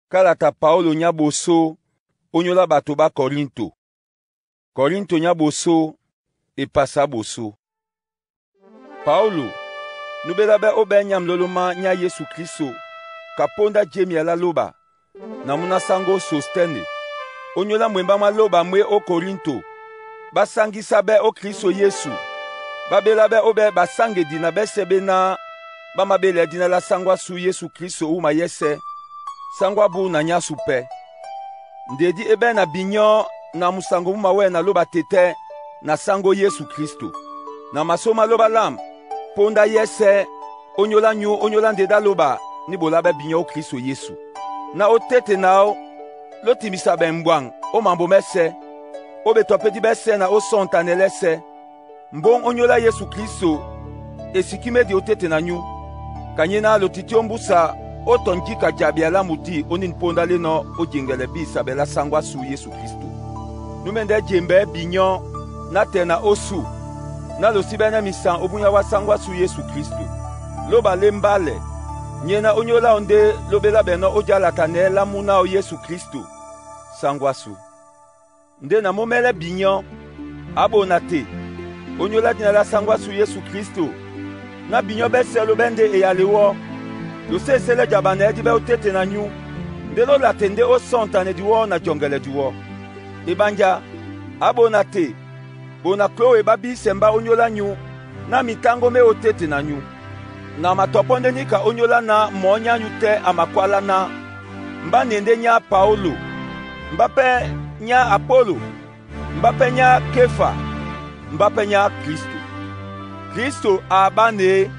Kalata Paulo nya boso onyola bato ba Korinto. Korinto nya boso epasa boso. Paulo, nubela be obe nyamloloma nya Yesu Kristo kaponda jemia la loba na muna sango Sostene. Onyola mwemba mwa loba mwe o Korinto. Basangisa be o Kristo Yesu. Babela be obe basangedi na bese bena bamabele dina la sangwa su Yesu Kristo uma yese sangwa bu na nyasu pe. Ndedi ebe na binyo na musango mu mawe na loba tete na sango Yesu Kristo. Na masoma loba lam ponda yese onyola nyu onyola ndeda loba ni bola be binyo o Kristo Yesu. Na otete nao lotimisa be mbwang o mambo mese o betɔpedi bese na o sɔnta lese. Mbong onyola Yesu Kristo esikimedi otete na nyu. Kanyena lotiti ombusa otonjika jabi alamudi oni mponda leno ojengele bisa bela sangwa su Yesu Kristo. Numende jembe binyo na tena osu na losibene misan obunya wa sangwa su Yesu Kristo. Loba lembale nyena onyola onde lobela beno ojalata ne lamuna o Yesu Kristo sangwa su. Nde na momele binyo abona te onyola dina la sangwa su Yesu Kristo. Na binyo bese lobende eyalewo losesele jabana edi be otete na nyu nde lolate nde osɔnta ne diwɔ na jɔngɛlɛ diwɔ. Ebanja abona te bona Chloe babisemba onyola nyu na mitango me otete na nyu. Na matɔpɔ nde nika onyola na mɔnya nyu tɛ amakwala na mba nende nya Paulo mba pɛ nya Apolo mba pɛ nya Kefa mba pɛ nya Kristo. Kristo abane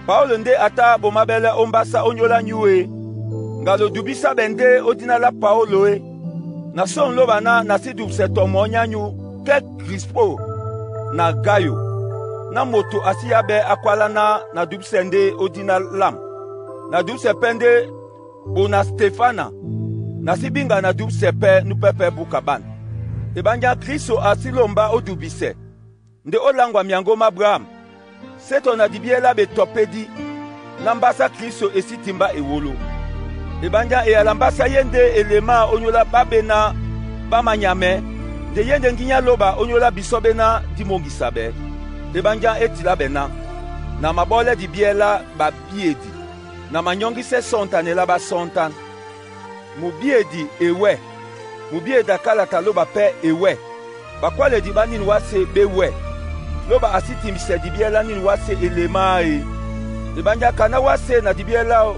Paulo nde ata bomabele ombasa onyola nyue ngalo dubisa bende odina la Paulo e na son loba na nasi dubse to monya nyu ke Crispo na Gayo na moto asiya be akwala na na dubse nde odina lam na dubse pende bona Stefana na sibinga na dubse pe nupepe bukaban. Ebanja Kristo asilomba odubise nde olangwa miango Abraham seto na dibiela betopedi na mbasa Kristo esitimba ewolo. Ebanja eyala mbasa yende elema onyola babena bamanyame nde yende nginya loba onyola biso bena dimongisa be. Ebanja etila bena na mabole dibiela babiedi na manyongise sontanela basontan. Mubiedi ewe mubieda kalata loba pe ewe bakwaledi banini wase bewe loba asitimbisa dibiela nini wase elema e. Ebanja kana wase na dibiela o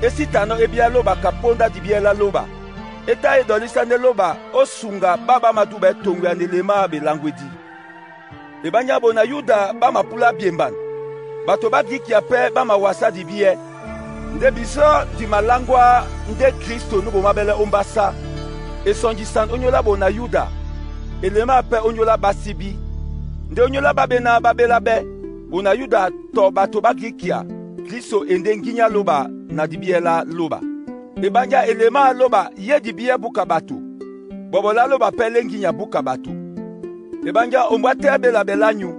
esitano ebia loba kaponda dibiela loba eta edolisa ne loba osunga baba maduba etongo ya nelema belangwedi. Ebanja bona Yuda bamapula biembana bato bagikia pe bamawasa dibie nde biso di malangwa nde Kristo nu bomabele ombasa esonjisan onyola bona Yuda elema pe onyola basibi nde onyola babena babela be bona Yuda to bato bagikia Kristo ende nginya loba na dibiela loba. Ebanja elema loba ye dibie buka bato bobola loba pe lenginya buka bato. Ebanja ombwa te bela bela nyu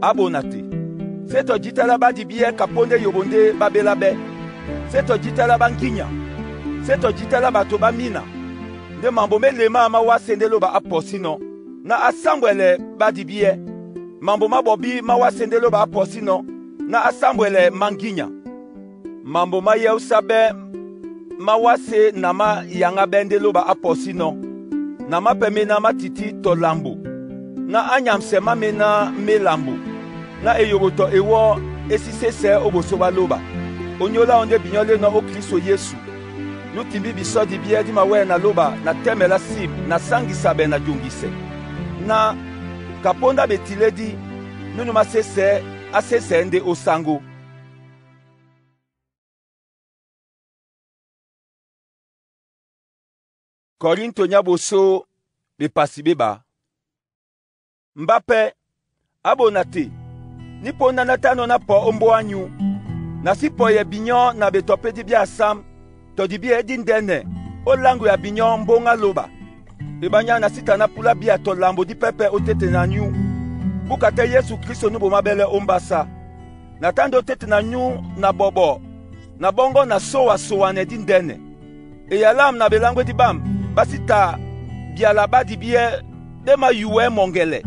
abona te seto jitala ba dibie kaponde yobonde babela be seto jitala banginya seto jitala bato bamina nde mambo melema mawase nde loba aposino na asambwele badibie mambo mabobi mawase nde loba aposino na asambwele manginya mambo mayeusa be mawase na mayanga be nde loba aposino na mapeme na matiti tolambo na anyamse mamena melambo na eyoboto ewo esisese oboso baloba onyola onde binyo leno o Kristo Yesu nutimbi biso dibie di mawe na loba na temela sim na sangisa be na jongise na kaponda betiledi nunu masese asese nde osango. Korinto nya boso bepasi beba. Mbape abona te ni ponda na tano na po ombo anyu na si po ye binyo na betopedi bia sam to dibie di ndene o langu ya binyo mbonga loba. Ebanya na sita na pula bia to lambo di pepe otete na nyu bukate Yesu Kristo nu bomabele ombasa na tando otete na nyu na bobo na bongo na sowa sowa ne di ndene. Eyalam na belangwedi bam ɓá sí ta byala ɓá dibíɛ ɓé mayuwɛ̌ mɔŋgɛlɛ,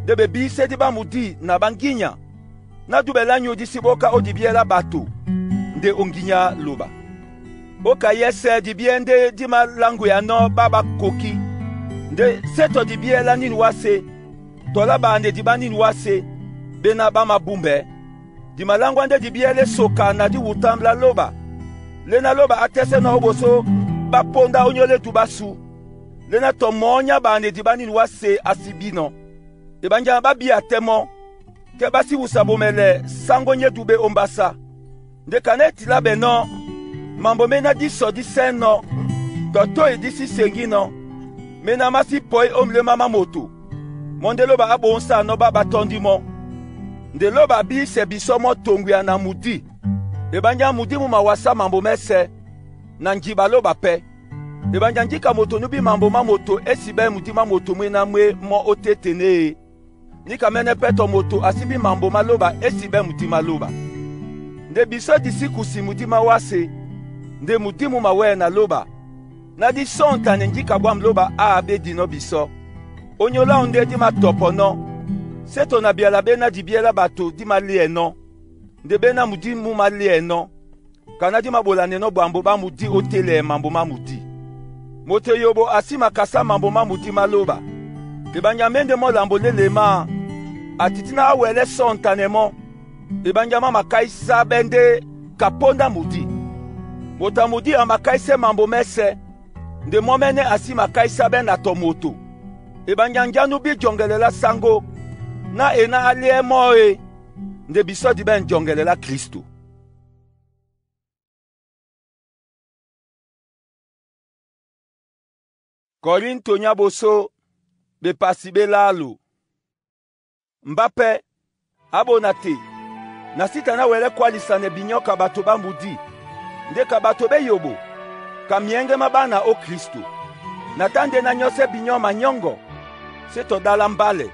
nde bebíyisédi ɓá mudi na ɓá ŋgínya, ná dúbɛ lá nyu dí sí ɓóká ó dibíɛ lá bato nde ó ŋgínya loba. Ó kayɛ́sɛ̄ dibíɛ ndé dí maláŋgweanɔ́ ɓá ɓákokí, nde sé tɔ dibíɛ lá nini wásē tɔ lá ɓaanedi ɓá nini wásē ɓéná ɓá mabúmbɛ́. Di maláŋgwá ndé dibíɛ lé soka na dí wutǎmb lá lóba, léná lóba á tɛ́sɛ́nɔ́ ó ɓosó ɓá póndá ónyólá edu ɓásu, léná tɔ mɔ̌ nyá ɓaanedi ɓá nini wásē á sí bínɔ́. Eɓánjá ɓá bíya tɛ́ mɔ́, kɛ ɓá sí wusa bomɛlɛ sáŋgó nyé dú ɓé ó mbásá. Nde ka ná e tilá ɓɛ̀ nɔ́, mambo méná dí sɔ dí sɛ́nɔ́, tɔ toyi dí sí seŋgínɔ́, méná má sí pɔí ó mlémá má moto, mɔ́ ndé lóba á ɓoŋsáanɔ́ ɓá ɓá tɔ́ndí mɔ́. Nde lóba a bíyísɛ bisɔ́ mɔ́ toŋgwia na mudi. Eɓánjá mudi mú mawasá mambo mɛ́sɛ̄, na njiɓa lóba pɛ́. Eɓánjá jíka moto nú bí mambo má moto é si ɓɛ́ mudi má moto mwéná mwé mɔ́ ó tétenê e. Níka mɛ́nɛ́ pɛ́ tɔ moto a sí bí mambo má lóba é si ɓɛ́ mudi má lóba. Nde bisɔ́ di sí kusi mudi má wásē, nde mudi mú mawɛ́ na lóba, ná dí sɔ̂ŋtanɛ njíka bwâm lóba á abé dinɔ́ bisɔ́. Ónyólá áō ndé dí matɔpɔnɔ́, sé tɔ na byala ɓéná dibíɛ lá bato dí malíɛnɔ́, nde ɓéná mudi mú malíɛnɔ́, ka ná dí maɓolanɛnɔ́ bwambo ɓá mudi ó télɛɛ mambo má mudi. Moto eyoɓo a sí makasá mambo má mudi má lóba. Eɓánjá mé ndé mɔ́ lambo lé lemáā, a tití ná á wɛlɛ́ sɔ̂ŋtanɛ mɔ́. Eɓánjá má makáísá ɓɛ́ ndé kapóndá mudi. Moto a mudi a makáísɛ́ mambo mɛ́sɛ̄, nde mɔ́ mɛ́nɛ́ a sí makáísá ɓɛ́ na tɔ moto. Eɓánjá njá nú bí jɔŋgɛlɛ lá sáŋgó, ná e ná á líɛ́ mɔ́ e, nde bisɔ́ di ɓɛ̂n jɔŋgɛlɛ lá Kristo. Korinto nya boso, bepasi be lalo. Mba pɛ, abona te, na sita na wɛlɛ kwalisane binyo ka bato ba mudi, nde ka bato be yobo, ka mienge ma bana o Kristo. Na ta nde na nyɔsɛ binyo manyɔŋgɔ, se tɔ dala mbálɛ.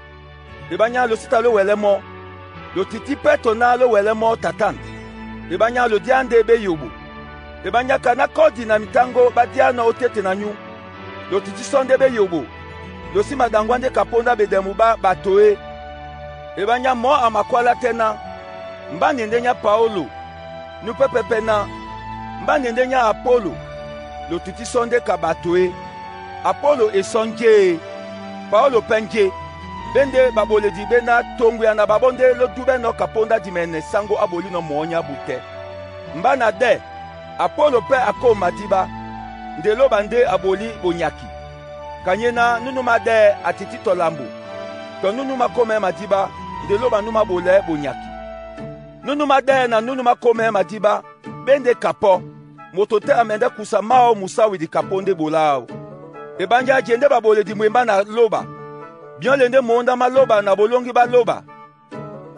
Ebanya lo sita lo wɛlɛ mɔ, lo titi pɛ to na lo wɛlɛ mɔ tatan. Ebanya lo dia nde be yobo. Ebanya ka na kɔdi na mitango ba dianɔ o tete na nyu. Lo titi sɔ nde be yobo, lo si madangwa nde kaponda bedɛmu ba bato e. Ebanya mɔ amakwala tɛ na, mba nende nya Paolo, nu pɛpɛpɛ na, mba nende nya Apolo, lo titi sɔ nde ka bato e. Apolo e sɔ nje e, Paolo pɛ nje, be nde baboledi be na tongwia na babo nde lo du bɛnɔ kaponda dimɛnɛ sango aboli nɔ mɔ nya butɛ. Mba na dɛ, Apolo pɛ ako madiba, nde loba nde aboli bonyaki. Kanye na nunu madɛ atiti tɔ lambo, tɔ nunu makome madiba, nde loba nu mabolɛ bonyaki. Nunu madɛ na nunu makome madiba, be nde kapɔ, moto te amende kusa mao musawidi kapo nde bolao. Ebanja je nde baboledi mwemba na loba, bion le nde monda maloba na bolongi baloba.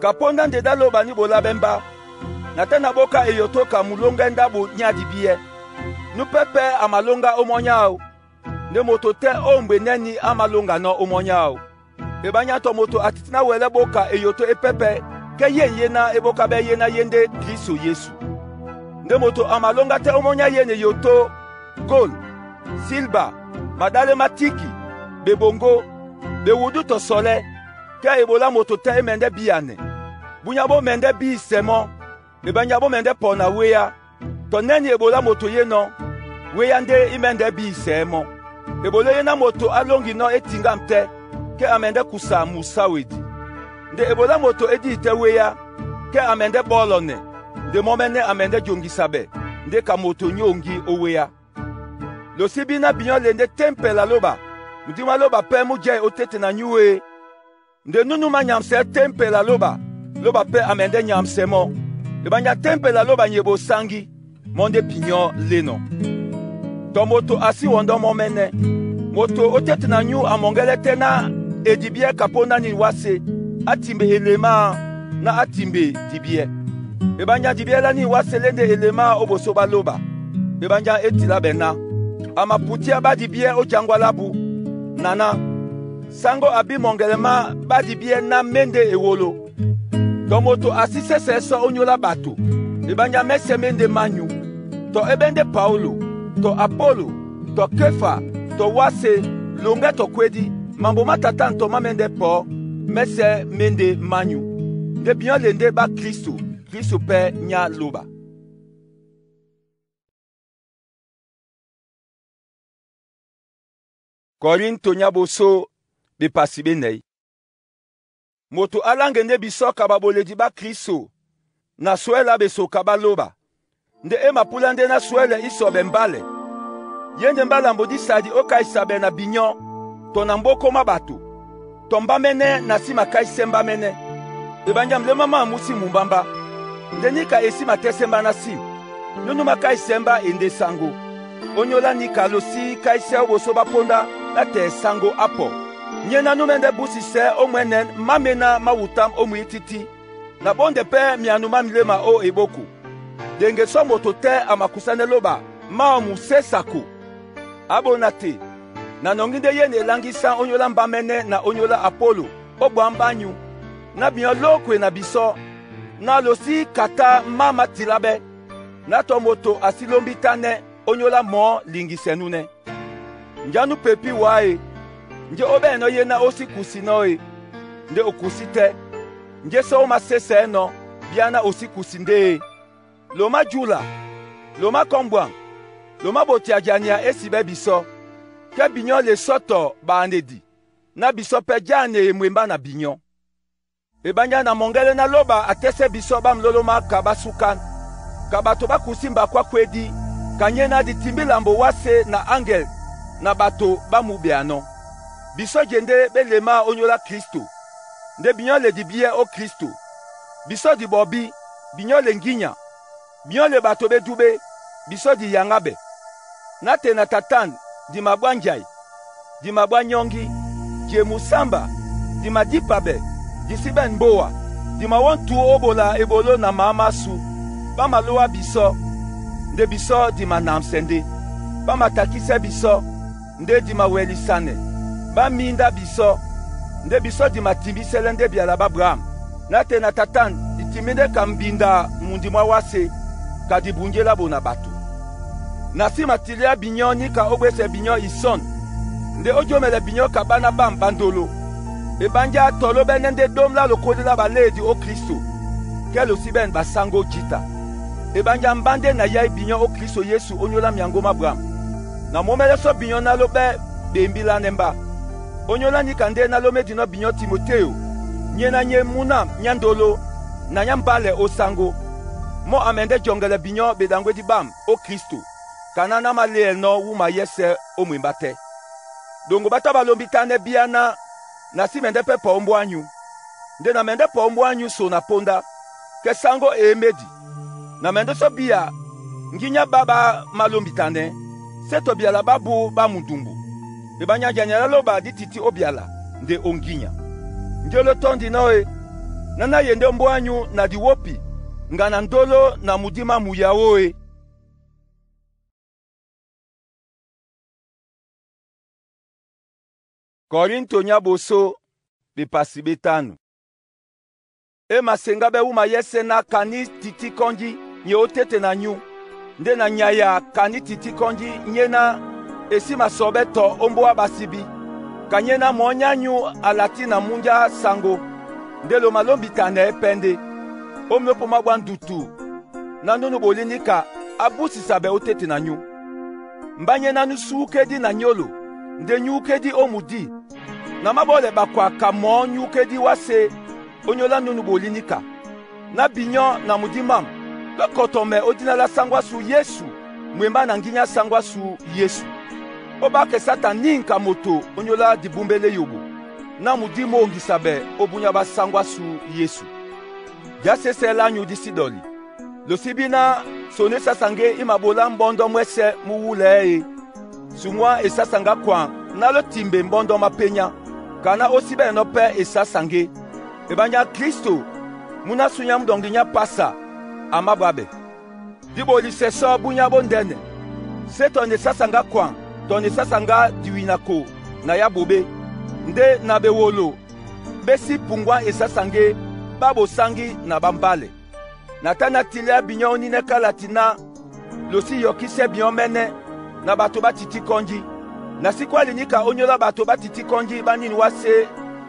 Kaponda nde da loba ni bola bemba, na te na boka eyoto ka mulonga ndabo nyadi bie. Nu pepe amalonga omonyao, nde moto te ombwe neni amalonga no omonyao. Ebanya to moto atiti na wele boka eyoto epepe ke ye ye na eboka be ye na ye nde Kristo Yesu. Nde moto amalonga te omonya ye ne yoto gol, silba, madale matiki, bebongo, bewudu to sole, ke ebola moto te emende biane. Bunya bo mende bi semo, ebanya bo mende pona weya. To neni ebola moto ye no, weya nde imende bi semo. Ebola ye na moto alongi no etinga mte, ke amende kusa musa wedi. Nde ebola moto edi te weya, ke amende bolone, nde momene amende jongisabe, nde ka moto nyongi oweya. Lo sibi na binyo le nde tempel aloba, mudima loba pe mu je otete na nyuwe. Nde nunu ma nyamse tempel aloba, loba pe amende nyamse mo. Ebanya tempel aloba nyebo sangi, monde binyo leno. To moto asi wondo momene, moto otete na nyu amongele te na edibie kapona ni wase, atimbe elema na atimbe dibie. Ebanya dibie la ni wase lende elema oboso baloba. Ebanya etila bena. Amaputia ba dibie ojangwa labu. Nana sango abi mongelema ba dibie na mende ewolo. To moto asise se so onyola bato. Ebanya mese mende manyu. To ebende Paulo. tɔ Apolo, tɔ Kéfa, tɔ wásē, loŋgɛ tɔ kwédí, mambo má Tatân tɔ má mɛ́ndɛ́ pɔ̌, mɛ́sɛ̄ mé ndé mányu. Ndé binyɔ́ le ndé ɓá Klísto, Klísto pɛ́ nyá lóɓa. Kɔrinto nyá bosó bepasi ɓénɛ̌. Moto á láŋge ndé bisɔ́ ka baboledi ɓá Klísto na swɛ̌lɛ á besoka ɓá lóɓa. Ndé e mapúlá ndé ná swɛ́lɛ í sɔɓɛ mbálɛ. Yé ndé mbálambo dí sadi ó káisabɛ na binyɔ́ tɔ na mbókó má bato, tɔ mbámɛ́nɛ́ na sí makáisɛ́ mbámɛ́nɛ́. Ebanjá muléma mámu mú sí mumbámbá, ndé níka e sí matɛ́sɛ́ mbá ná sim. Núnú makáisɛ mbá e ndé sáŋgó. Ónyólá níka lo sí káisɛ́ ó ɓosó ɓá póndá ná tɛɛ sáŋgó á pɔ. Nyéná nú mɛ́ndɛ́ busisɛ́ ó mwɛ̌nɛ̌n mámená má wutám ó mwǐtítí, na ɓóndɛ pɛ́ myano má miléma ó eɓóko. Ɗeŋge sɔ́ moto tɛ́ a makusánɛ́ lóɓa máō mu sé sako. Á ɓóná te. Na nɔŋgí ndé yéne eláŋgísá ónyólá mbámɛ́nɛ́ na ónyólá Apolo ó ɓwǎm̀ ɓányu, ná binyɔ́ lókwe na bisɔ́, ná lo sí katá má mátilá ɓɛ́, ná tɔ moto a sí lómbítánɛ́ ónyólá mɔ̌ liŋgisɛ núnɛ́. Njá nú pepi wá e? Njé ó ɓɛ́nɔ́ yé ná ó sí kusinɔ́ e? Ndé o kusí tɛ́. Njé sɔ́ ó masésɛɛ́nɔ̄ bíá ná o sí kusi ndé e? Lo májúla, lo mákɔ́ mbwaŋ, lo máɓotia jania é si ɓɛ́ bisɔ́. Kɛ binyɔ́ le sɔ́ tɔ baanedi, ná bisɔ́ pɛ́ jáne e mwembá na binyɔ́. Ebánjá na mɔŋgɛlɛ ná lóɓa a tɛ́sɛ́ bisɔ́ ɓá mulólómá ka ɓá súkán, ka bato ɓá kusí mbakwa kwédí, ka nyéná di timbí lambo wásē na áŋgel na bato ɓá mubɛanɔ́. Bisɔ́ jendé ɓé lemá ónyólá Klísto, ndé binyɔ́ le dibíɛ́ ó Klísto. Bisɔ́ di ɓɔbí, binyɔ́ le ŋgínya. Binyɔ́ le bato ɓé dúɓé, bisɔ́ di yaŋá bɛ. Ná te na Tatân di mabwá njai, di mabwá nyɔ́ŋgí, di e musámba, di madípabɛ, di sí ɓɛ̂n mbówa, di mawɔ́ ntǔ ó ɓola eboló na mǎ másu. Ɓá malówá bisɔ́, ndé bisɔ́ di manamsɛ ndé. Ɓá matakísɛ́ bisɔ́, ndé di mawɛlisanɛ. Ɓá míndá bisɔ́, ndé bisɔ́ di matimbísɛ́lɛ́ ndé byala ɓá Abraham. Ná te na Tatân di timbí ndé ka mbinda mundi mwá wásē, ka di bunjé lá bo na bato. Na sí matiléá binyɔ́ níka ó bwésɛ binyɔ́ isɔ̂n, ndé ó jómɛlɛ binyɔ́ ka ɓáná ɓâm ɓá ndolo. Ebanjá tɔ lóɓɛ́nɛ́ ndé ɗóm lá lokódi lá baléedi ó Klísto, kɛ́ lo sí ɓɛ̂n basáŋgó jǐta. Ebanjá mbá ndé na yáí binyɔ́ ó Klísto Yesu ónyólá myaŋgó má Abraham. Na momɛ́lɛ́ sɔ́ binyɔ́ ná lóɓɛ́ ɓembílánɛ́ mbá. Ónyólá níka ndé ná lómédinɔ́ binyɔ́ Timotéo, nyéná nyé múnam nyá ndolo na nyá mbálɛ ó sáŋgó. Mɔ́ a mɛndɛ́ jɔŋgɛlɛ binyɔ́ ɓeɗaŋgwédí ɓâm ó Klísto, ka ná ná maléɛnɔ́ wúma yɛ́sɛ̄ ó mwembá tɛ́. Ɗoŋgo ɓá tá ɓá lómbítánɛ́ bíáná na sí mɛndɛ́ pɛ́ pɔ ó mbóa ányू. Ndé na mɛndɛ́ pɔ ó mbóa ányú so na póndá, kɛ sáŋgó e émédi. Na mɛndɛ́ sɔ́ bíya ŋgínya ɓá ɓá malómbitanɛ́, sé tɔ byala ɓá bú ɓá mudumbu. Ebányá jania lá lóɓa dí tití ó byala, ndé ó ŋgínya. Njé ló tɔ́ndinɔ́ e, ná ná ye ndé ó mbóa ányú na di wópi, ŋga na ndóló na mudí má muya wó e. Kɔrinto nyá bosó bepasi betanu. E masenga bɛ wúma yɛ́sɛ̄ ná ka ní tití kɔ́njí nye ó téte na nyú, ndé na nyaya ka ní tití kɔ́njí nyéná e sí masɔɓɛ́ tɔ ó mbóa ɓasíbí. Ka nyéná mɔ̌ nyányu a latí na múnjá saŋgó, ndé lo malómbitanɛɛ́ pɛ́ ndé. Ó mlópō mábwá ndutu ná núnú ɓolí níka á búsisa bɛ ó téte na nyú. Mbá nyéná nú súkédí na nyólo, ndé nyúkédí ó mudí, na máɓɔ́lɛ ɓakwa ka mɔ̌ nyúkédí wásē ónyólá núnú ɓolí níka. Ná binyɔ́ na mudí mám, ló kɔtɔmɛ ó díná lá sáŋgó ásu Yesu mwembá na ŋgínya sáŋgó ásu Yesu. Ó ɓákɛ Satan ní ka moto ónyólá dibúmbélé yobo, ná mudí móoŋgisa bɛ ó búnyá ɓá sáŋgó ásu Yesu. Já sésɛ́ lányu dí sí ɗɔli. Lo sí bí ná son ésásaŋgé í maɓolá mbɔ́ndɔ́ mwɛ́sɛ̄ mú wúlɛɛ́ e. Sungwán esásaŋgá kwaŋ ná ló timbe mbɔ́ndɔ́ mápényá, ka ná ó sí ɓɛ̂nɔ́ pɛ́ esásaŋgé. Ebányá Klísto, mú ná súnyá múɗɔŋgi nyá pasa, a mábwá bɛ. Dí ɓolisɛ sɔ́ búnyá bóndɛ́nɛ, sé tɔ na esásaŋgá kwaŋ tɔ na esásaŋgá diwinako na yá ɓoɓé, ndé na ɓewolo ɓé sí puŋgwá esásaŋgé ɓá ɓosáŋgí na ɓá mbálɛ. Na tá ná tiléá binyɔ́ ónínɛ́ kálati ná lo sí yɔkísɛ́ binyɔ́ mɛ́nɛ́, na bato bá tití kɔ́njí. Na sí kwáli níka ónyólá bato bá tití kɔ́njí bá nîn wásé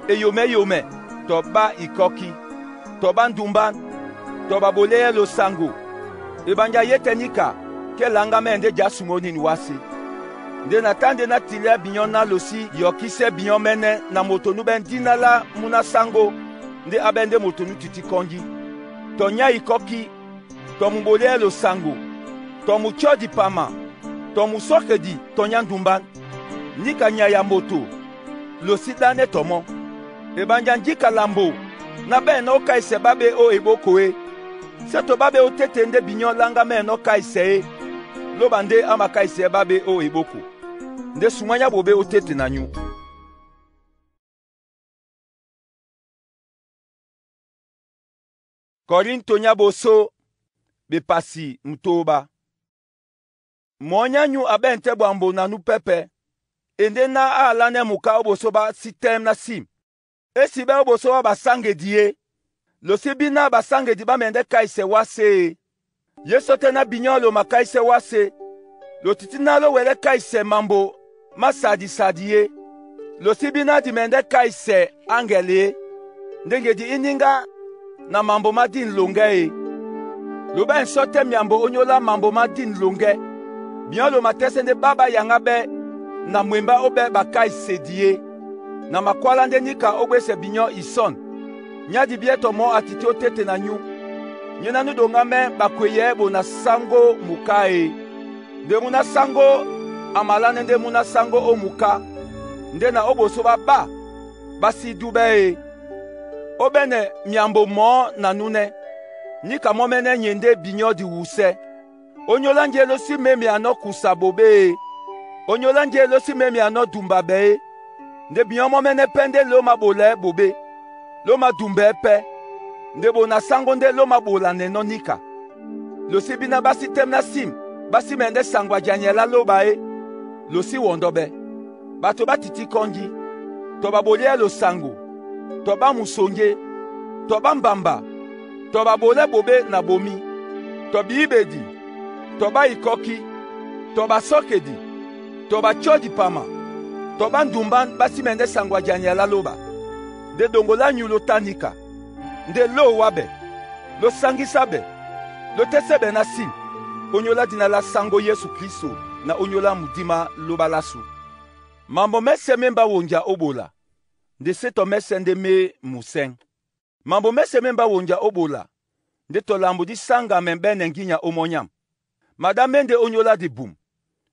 eyomɛ-eyomɛ tɔ bá ikɔ́kí, tɔ bá ndumbán, tɔ baboleyɛ losaŋgo. Ebanja ye tɛ́ níka kɛ laŋgá mɛ́ ndé já sumó nîn wásé. Nde na tá nde nátilɛ́ binyɔ́ ná losi yɔkísɛ binyɔ́ mɛ́nɛ́ na moto nú ɓɛ́ ndíná lá mú ná sáŋgó ndé á ɓɛ́ ndé moto nú tití kɔ́njí, tɔ nyá ikɔ́kí, tɔ muboleyɛ losaŋgo, tɔ mutyɔ́ dipama, tɔ musɔ́kedi tɔ nyá ndumbán. Níka nyay ya moto lo sí ɗánɛ́ tɔ mɔ́. Ebanja njíka lambo ná ɓɛ̂ ókáisɛ ɓá ɓe ó eɓóko é. Sé tɔ ɓá ɓe ótéte ndé binyɔ́ láŋgá mɛ́nɔ́ káisɛ é, lóba ndé á makáisɛɛ́ ɓá ɓe ó eɓóko. Ndé sumá nyá ɓoɓé ótéte na nyú. Korinto nya boso bepasi mutoba. Mɔ́ nyanyu abɛntɛ bwambo na nu pɛpɛ. Ende na alane muka oboso ba sitem na sim. Esi be oboso ba basangedi ye. Losi bina basangedi ba mende kaise wase. Yeso te na binyo lo makaise wase. Lo titina lo wele kaise mambo masadi sadi ye. Losi bina di mende kaise angele. Ndenge di ininga na mambo madin longe ye. Loba nsote miambo onyola mambo madin longe. Bien lo matese nde baba yanga be na mwemba obe bakaise die. Na makwala nde nika obwese binyo ison. Nyadi bieto mo atiti otete na nyu. Nyena nu donga me bakweye bo na sango mukae. Nde muna sango amala nde muna sango o muka. Nde na oboso ba ba basi dube. Obene miambo mo na nune. Nika momene nyende binyo di wuse. Onyola nje losi memi ano kusabobe. Onyola nje losi memi ano dumbabe. Nde binyo momene pende lo mabole bobe. Lo madumbe pe. Nde bona sango nde lo mabola neno nika. Losi bina basi tem na sim. Basi mende sangwa janyela lo bae. Losi wondobe. Bato batiti konji. To babolie lo sango. To ba musonge. To ba mbamba. To babole bobe na bomi. To biibedi. To ba ikoki. To ba sokedi. To ba chodi pama. To ba ndumban basi mende sangwa janyela loba. Nde dongola nyulo tanika. Nde lo wabe. Lo sangisabe. Lo tesebe na sim. Onyola dina la sango Yesu Kristo na onyola mudima loba lasu. Mambo mese memba wonja obola. Nde seto mese nde me museng. Mambo mese memba wonja obola. Nde to lambo di sanga membe nenginya omonyam. Mada mende onyola di bum.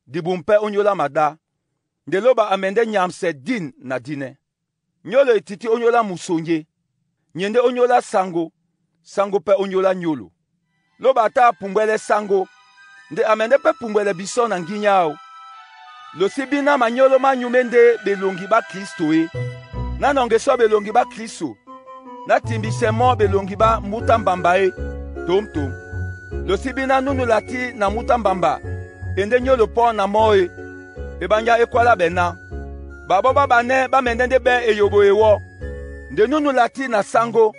Di bum pe onyola mada. Nde loba amende nyamse din na dine. Nyolo etiti onyola musonje. Nyende onyola sango. Sango pe onyola nyolo. Loba ata pumbwele sango. Nde amende pe pumbwele biso na nginyao. Losi bina manyolo manyume nde belongi ba Kristo e. Na nongeso belongi ba Kristo. Na timbise mo belongi ba muta mbamba e. Tom tom. Losi bina nunu lati na muta mbamba. Ende nyolo po na mo e. Ebanja ekwala bena. Babo babane ba mendende be eyobo ewo. Nde nunu lati na sango.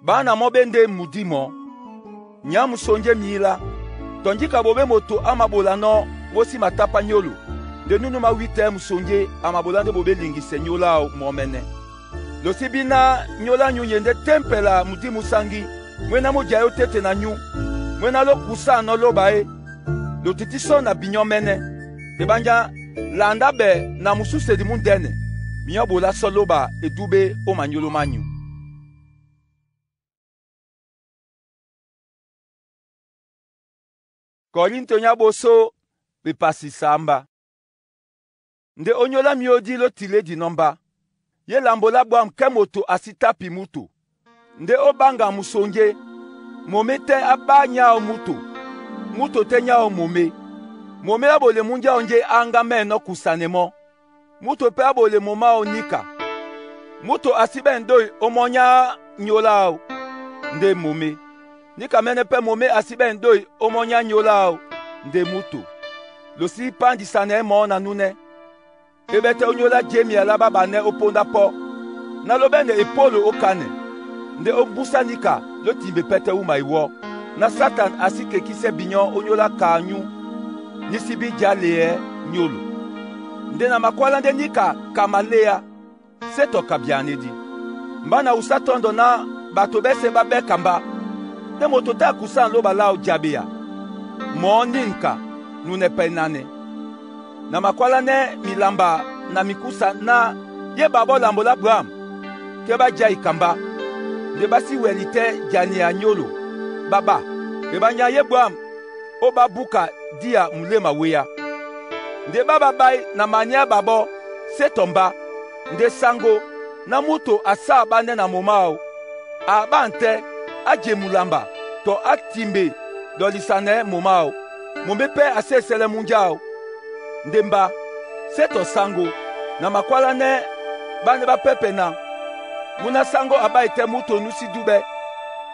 Ba na mo bende mudimo. Nyamu sonje mila. Tonjika bobe moto amabola no bosi matapa nyolo. Nde nunu ma wite musonje amabola nde bobe lingise nyola momene. Losi bina nyola nyu yende tempela mudimu sangi. Mwena mo jayo tete na nyu. Mwena lo kusa no loba e. Lo titiso na binyo mene. Ebanja landa be na mususe di mundene. Binyo bola so loba edube o manyolo manyu. Korinto nyaboso bepasi samba. Nde onyola miodi lo tile di nomba. Ye lambola bwam kemoto asita pimuto. Nde obanga musonge. Mome te aba nyao muto. Muto te nyao mome. Mome abole munja onje anga meno kusanemo. Muto pe abole moma onika. Muto asibe ndoi omonya nyolao. Nde mome. Nika mene pe mome asibe ndoi omonya nyolao. Nde muto. Losi pandi sane mo na nune. Ebete onyola jemi alaba bane oponda po. Na lobene epolo okane. Nde obusa nika lo timbe pete uma iwo. Na Satan asike kise binyon onyola kanyu. Nisibi jale. nyolo. Nde na makwala nde nika ka maleya, se tɔ ka bianedi. Mba na wusa tɔndɔ na bato bɛsɛ ba bɛ ka mba, nde moto tɛ akusa loba lao diabeya, mɔɔ ni nka nunɛ pɛ nanɛ. Na makwala nɛ milamba na mikusa na ye babɔ lambo la Abraham ke ba jai ka mba, nde ba si wɛli tɛ diane ya nyolo ba ba. E banya ye Abraham o ba buka dia mulema weya. Nde ba babai na mania babɔ se tɔ mba, nde sango na muto asa bane na moma o. A ba ntɛ a je mulamba tɔ a timbe dɔlisane moma o. Mome pɛ ase sɛlɛ munja o. Nde mba se tɔ sango na makwala nɛ bane ba pɛpɛ na muna sango aba ete muto nusi dubɛ.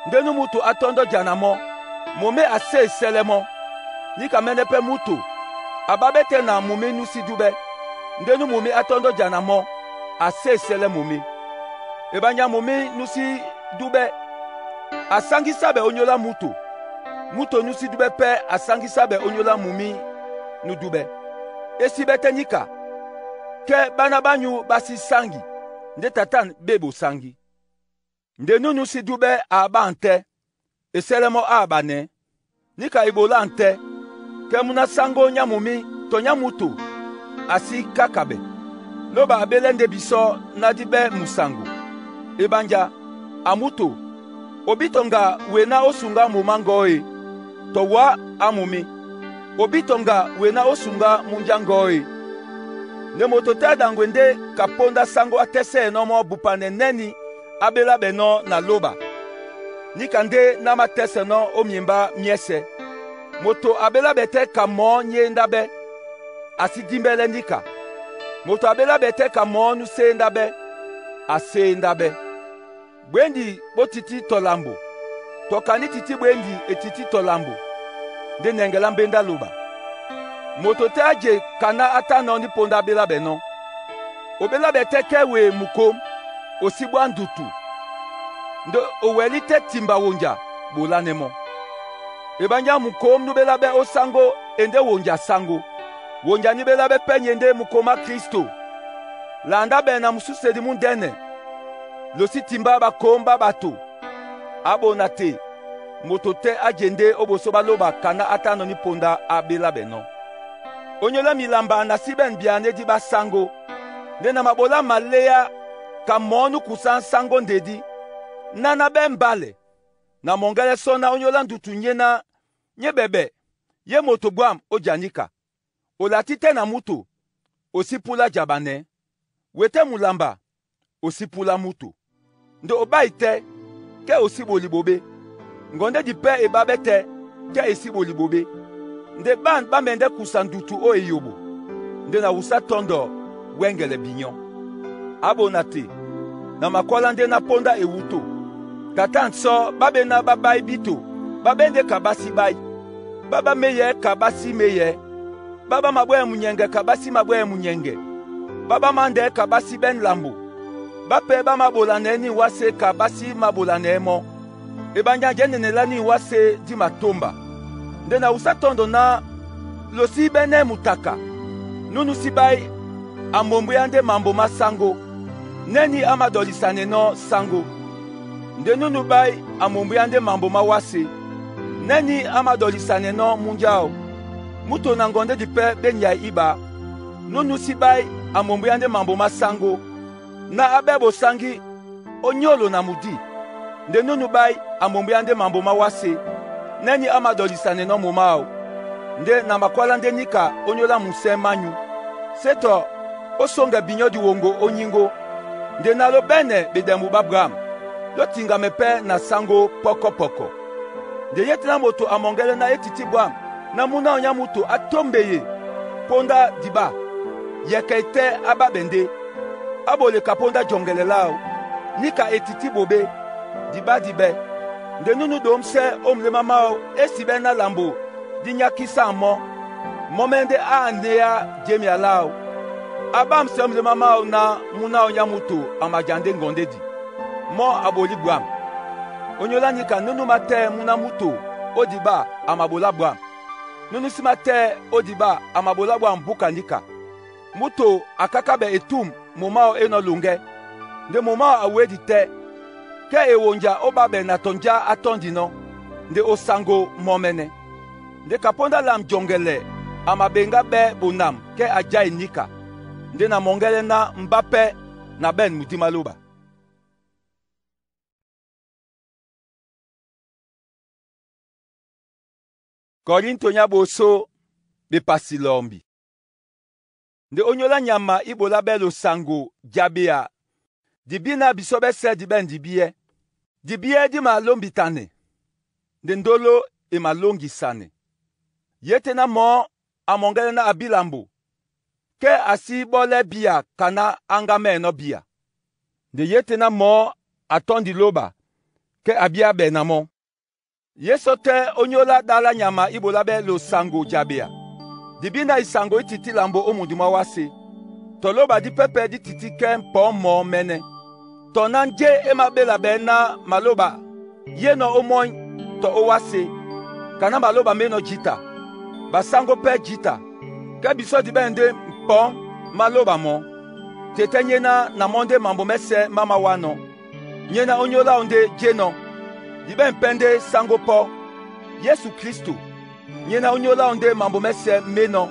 Nde nu muto atɔndɔ dzana mɔ mome ase sɛlɛ mɔ. Nika mɛnɛ pɛ muto aba bɛ tɛ na mome nusi dubɛ. Nde nu mome atɔndɔ dzana mɔ ase sɛlɛ mome. Ebanya mome nusi dubɛ asangisa bɛ onyola muto. Muto nusi dubɛ pɛ asangisa bɛ onyola mumi nu dubɛ. Esi bɛ tɛ nika ke bana banyu basi sangi nde tatan be bo sangi. Nde nunu si dubɛ aba ntɛ eselemo aba ne. Nika ibola ntɛ ke muna sango nyamumi to nyamuto asi kakabe. Loba abele nde biso na di be musango. Ebanja amuto obitonga wena osunga mumango e to wa amumi. Obitonga wena osunga munjango e. Ne moto te dangwe nde kaponda sango atese enomo bupane neni abela beno na loba. Nika nde na matese no omiemba miese. Moto abela bete ka mo nye ndabe asi dimbele nika. Moto abela bete ka mo nuse ndabe ase ndabe. Bwendi botiti tolambo. Tokani titi bwendi etiti tolambo. Nde nengela mbenda loba. Moto te aje kana ata no ni ponda abela beno. Obela bete ke we mukom osibwa ndutu. Nde oweli te timba wonja bola nemo. Ebanya mukom nubela be osango ende wonja sango. Wonja ni bela be penye nde mukoma Kristo. Landa be na mususedi mundene. Losi timba bakomba bato. Abona te. Moto te ajende oboso baloba kana atano ni ponda abela beno. Onyola milamba na siben biane di basango. Nde na mabola maleya ka monu kusan sango ndedi. Nana be mbale. Na mongele sona onyola ndutu nye na nye bebe. Ye moto bwam ojanika. Olati te na muto. Osipula jabane. Wete mulamba. Osipula muto. Nde obai te ke osiboli bobe. Ngonde di pe ebabe te ke esiboli bobe. Nde ban bamende kusa ndutu o eyobo. Nde na wusa tondo wengele binyon. Abona te. Na makwala nde na ponda ewuto. Tata nso babe na babai bito. Babende kabasi bai. Baba meye kabasi meye. Baba mabwe munyenge kabasi mabwe munyenge. Baba mande kabasi ben lambo. Bape ba mabola ni wase kabasi mabola ne mo. Ebanya jenene ni wase di matomba. Nde na usa tondo na losi bene mutaka. Nunu si bai amombo ya nde mambo masango. Neni amadolisane no sango. Nde nunu bai amombo ya nde mambo mawase. Neni amadolisane no munjao. Muto na ngonde di pe benya iba. Nunu si bai amombo ya nde mambo masango. Na abe bosangi onyolo na mudi. Nde nunu bai amombo ya nde mambo mawase. Neni amadolisane no momao. Nde na makwala nde nika onyola muse manyu. Seto osonga binyo di wongo onyingo. Nde na lo bene bedembu ba Abraham. Lotinga mepe na sango poko poko. Nde yete na moto amongele na etiti bwam. Na muna onya muto atombeye. Ponda diba. Yeke ete aba bende. Aboleka ponda jongele lao. Nika etiti bobe. Diba dibe. Nde nunu domse omlema mao esibe na lambo. Di nyakisa mo. Momende a nea jemi alao. Abam se omlema mao na muna onya muto amajande ngonde di. Mo aboli bwam. Onyola nika nunu mate muna muto odiba amabola bwam. Núnú sí matɛ́ ó diba a mabolá bwâm búka níka. Múto a káká ɓɛ etûm mɔ máō é nɔ̄ loŋgɛ́, nde mɔ máō a wédi tɛ́. Kɛ ewonja ó ɓáɓɛ na tɔ njá á tɔ́ndi nɔ́, nde osaŋgo mɔmɛnɛ. Nde kapóndá lam jɔŋgɛlɛ a mabeŋgá ɓɛ́ bonam kɛ a jái níka, nde na mɔŋgɛlɛ ná mbá pɛ́ na ɓɛ̂n mudí má lóba. Korinto nyá ɓosó bepasi lɔmbi. Nde ónyólá nyama í ɓolá ɓɛ́ losaŋgo jabea dibína bisɔ ɓɛ́sɛ̄ di ɓɛ̂n dibíɛ́. Dibíɛ́ dí malómbitanɛ, nde ndóló e malóŋgisanɛ. Ye tɛ́ ná mɔɔ́ a mɔŋgɛlɛ ná a bí lambo, kɛ a sí ɓɔ́lɛ́ bíya kaná áŋgá mɛ́ɛnɔ́ bíya. Nde ye tɛ́ ná mɔɔ́ a tɔ́ndi lóba, kɛ a bíá ɓɛ na mɔ́. Ye sɔ tɛ́ ónyólá ɗálá nyama í ɓolá ɓɛ́ losaŋgo jabea. Dibína isaŋgo í tití lambo ó mundu mwá wásē. Tɔ lóba dí pɛ́pɛ̄ dí tití kɛ́ mpɔ̌ mɔ̄ mɛ́nɛ́. Tɔ ná njé é māɓéla ɓɛɛ́ ná malóba yé nɔ́ ómɔ́ny tɔ ó wásē, kaná malóba mé nɔ́ jǐta. Basáŋgó pɛ́ jǐta, kɛ bisɔ́ di ɓɛ̂n ndé mpɔ̌ má lóba mɔ̄. Tetɛ́ nyéná na mɔ́ ndé mambo mɛ́sɛ̄ má mawánɔ̄. Nyéná ónyólá o ndé jénɔ̄. Di ɓɛ̂n pɛ́ ndé sáŋgó pɔ́. Yesu Klísto, nyéná ónyólá o ndé mambo mɛ́sɛ̄ ménɔ̄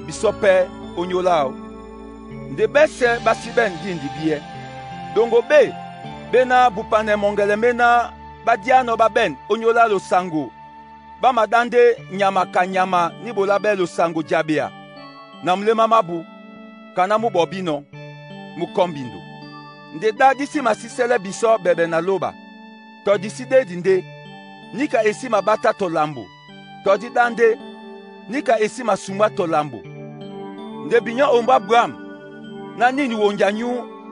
bisɔ́ pɛ́ ónyólá áō. Nde ɓɛ́sɛ̄ ɓá sí ɓɛ̂n dîn dibíɛ́. Ɗoŋgo ɓé, ɓé ná bupanɛ mɔŋgɛlɛ méná ɓá díánɔ̄ ɓá ɓɛ̂n ónyólá losaŋgo ɓá maɗá ndé nyama ka nyama ní ɓolá ɓɛ́ losaŋgo jabea na muléma mábū, kaná mú ɓɔbí nɔ́, mú kɔ́ mbindo. Nde ɗá dí sí masísɛ́lɛ́ bisɔ́ bɛɛbɛ na lóba, tɔ di sí ɗédi ndé, níka e sí mabátá tɔ lambo, tɔ dí ɗá ndé, níka e sí masumwá tɔ lambo. Nde binyɔ́ ombwá bwǎm ná nini wonja nyú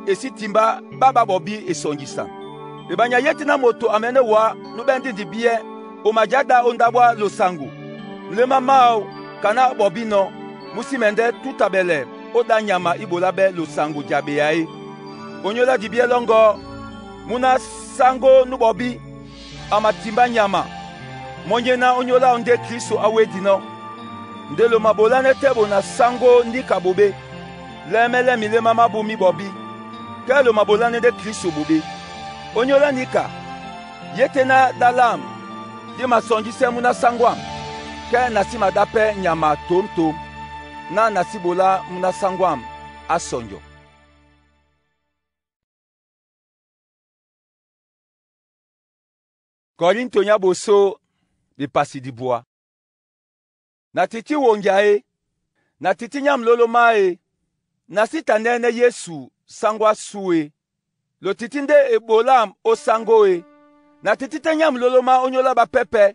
e sí timbá ɓá ɓá ɓɔbí esɔnjisan. E banya ye tɛ́ ná moto a mɛ̌nɛ́ wǎ nú ɓɛ́ ndé dibíɛ́, o majá ɗá ó ndáɓo á losaŋgo, muléma máō kaná ó ɓɔbí nɔ́, mú sí mɛndɛ́ tútabɛlɛ ó ɗá nyama í ɓolá ɓɛ́ losaŋgo jabea é. Onyólá dibíɛ́ lɔ́ŋgɔ́, mú ná sáŋgó nú ɓɔbí, a matimbá nyama, mɔ́ nyéná ónyólá o ndé Klísto á wédi nɔ́. Nde lo mabolánɛ́ tɛ́ bo na sáŋgó níka ɓoɓé, lɛ́mɛ́lɛ́ miléma mábū mí ɓɔbí, kɛ lo mabolánɛ́ ndé Klísto ɓoɓé. Ónyólá níka, ye tɛ́ ná ɗá lâm dí masɔnjísɛ́ mú ná sáŋgó âm, kɛ na sí maɗá pɛ́ nyama tǒmtǒm, ná na sí ɓolá mú ná sáŋgó âm á sɔnjɔ. Korinto nyá ɓosó bepasi dibwa. Na tití wonja e, na tití nyá mlóló má e, na sí ta nɛ́nɛ́ Yesu sáŋgó ásu e, lo tití ndé e ɓolâm ó sáŋgó e. Na tití tɛ́ nyá mlóló má ónyólá ɓapɛ́pɛ̄,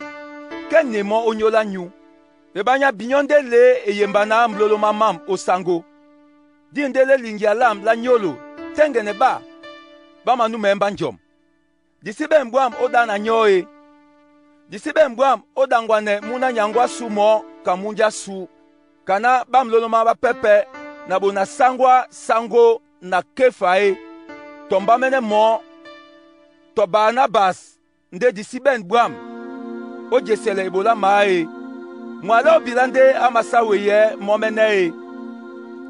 kɛ ne mɔ́ ónyólá nyú. E banya binyɔ́ ndé lě e yemba ná mlóló má mám ó sáŋgó. Dí ndé lé liŋgia lâm lá nyólo tɛ́ŋgɛnɛ ɓá ɓá manúmɛɛ́ mbá njɔm. Di sí ɓɛ̂n bwâm ó ɗá na nyɔ́ e. Di sí ɓɛ̂n bwâm ó ɗaŋgwanɛ mú ná nyaŋgó ásu mɔɔ́ ka múnja ásu, kaná ɓá mlóló má ɓápɛ́pɛ̄ na bo na sáŋgó á sáŋgó na Kéfa e, tɔ mbámɛ́nɛ́ mɔɔ́, tɔ Barnabas ndé di sí ɓɛ̂n bwâm ó jesɛlɛ ebolá maá e. Mwalɛ́ ó bilá ndé á masá weyɛɛ́ mɔ́mɛ́nɛ́ e.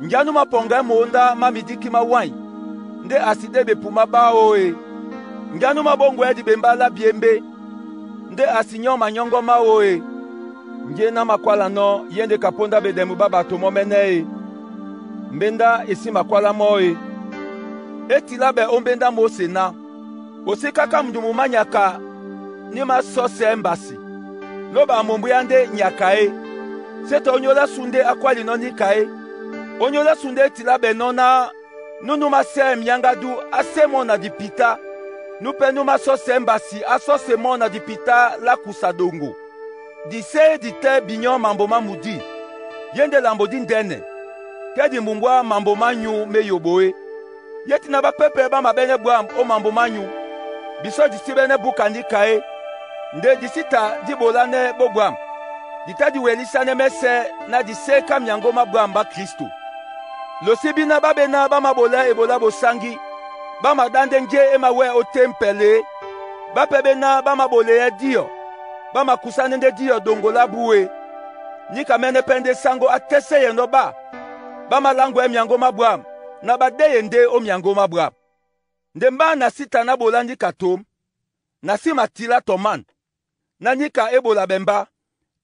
Njá nú mapɔŋgɛɛ́ mowóndá má midíkí má wány ndé a si ɗé ɓepumá ɓáō e. Njá nú mábóŋgwɛɛ́ diɓembá lá biyémbé, ndé a si nyɔ́ manyɔ́ŋgɔ́ máō e. Njé ná makwála nɔ́ ye ndé kapóndá ɓeɗɛmɛ ɓá ɓato mɔ́mɛ́nɛ́ e. Mbéndá e sí makwálá mɔ́ e. É tilá ɓɛ ó mbéndá Móse ná, “O sí káká mundumu má nyaka ní másɔ́sɛɛ́ mbasi.” Lóba a mombwéá ndé nyaka é. Sé tɔ ónyólá sú ndé á kwáli nɔ́ níka é. Ónyólá sú ndé é tilá ɓɛ nɔ́ ná nú nú másɛ́ myáŋgádú á sé mɔ́ na dipitá, nú pɛ́ nú másɔ́sɛɛ́ mbasi á sɔ́se mɔ́ na dipitá lá kusa ɗoŋgo. Di sé di tɛ́ binyɔ́ mambo má mudí, ye ndé lambo díndɛ́nɛ, kɛ di mbumbúá mambo mányū mé yobo é. Ye tina ɓápɛ́pɛ̄ ɓá maɓɛ́nɛ́ bwâm ó mambo mányū, bisɔ́ di síɓɛ́nɛ́ búka níka é, nde di sí ta dí ɓolánɛ́ bó bwâm. Di tá di welísánɛ́ mɛ́sɛ̄ ná di séká myaŋgó má bwâm ɓá Klísto. Lo sí bíná ɓá ɓéná ɓá māɓolɛɛ́ ebolá bosáŋgí, ɓá maɗá ndé njé é mawɛ́ ó témpɛl é. Ɓá pɛ́ ɓéná ɓá māɓolɛɛ́ díɔ, ɓá makusánɛ́ ndé díɔ ɗoŋgo lábū e. Níka mɛ́nɛ́ pɛ́ ndé sáŋgó á tɛ́sɛ́yɛnɔ́ ɓá ɓá māláŋgwɛɛ́ myaŋgó má bwâm ná ɓá déye ndé ó myaŋgó má bwâm. Nde mba na sí ta ná ɓolá níka tǒm, na sí matilá tɔ man, ná níka é ɓola ɓɛ mbá.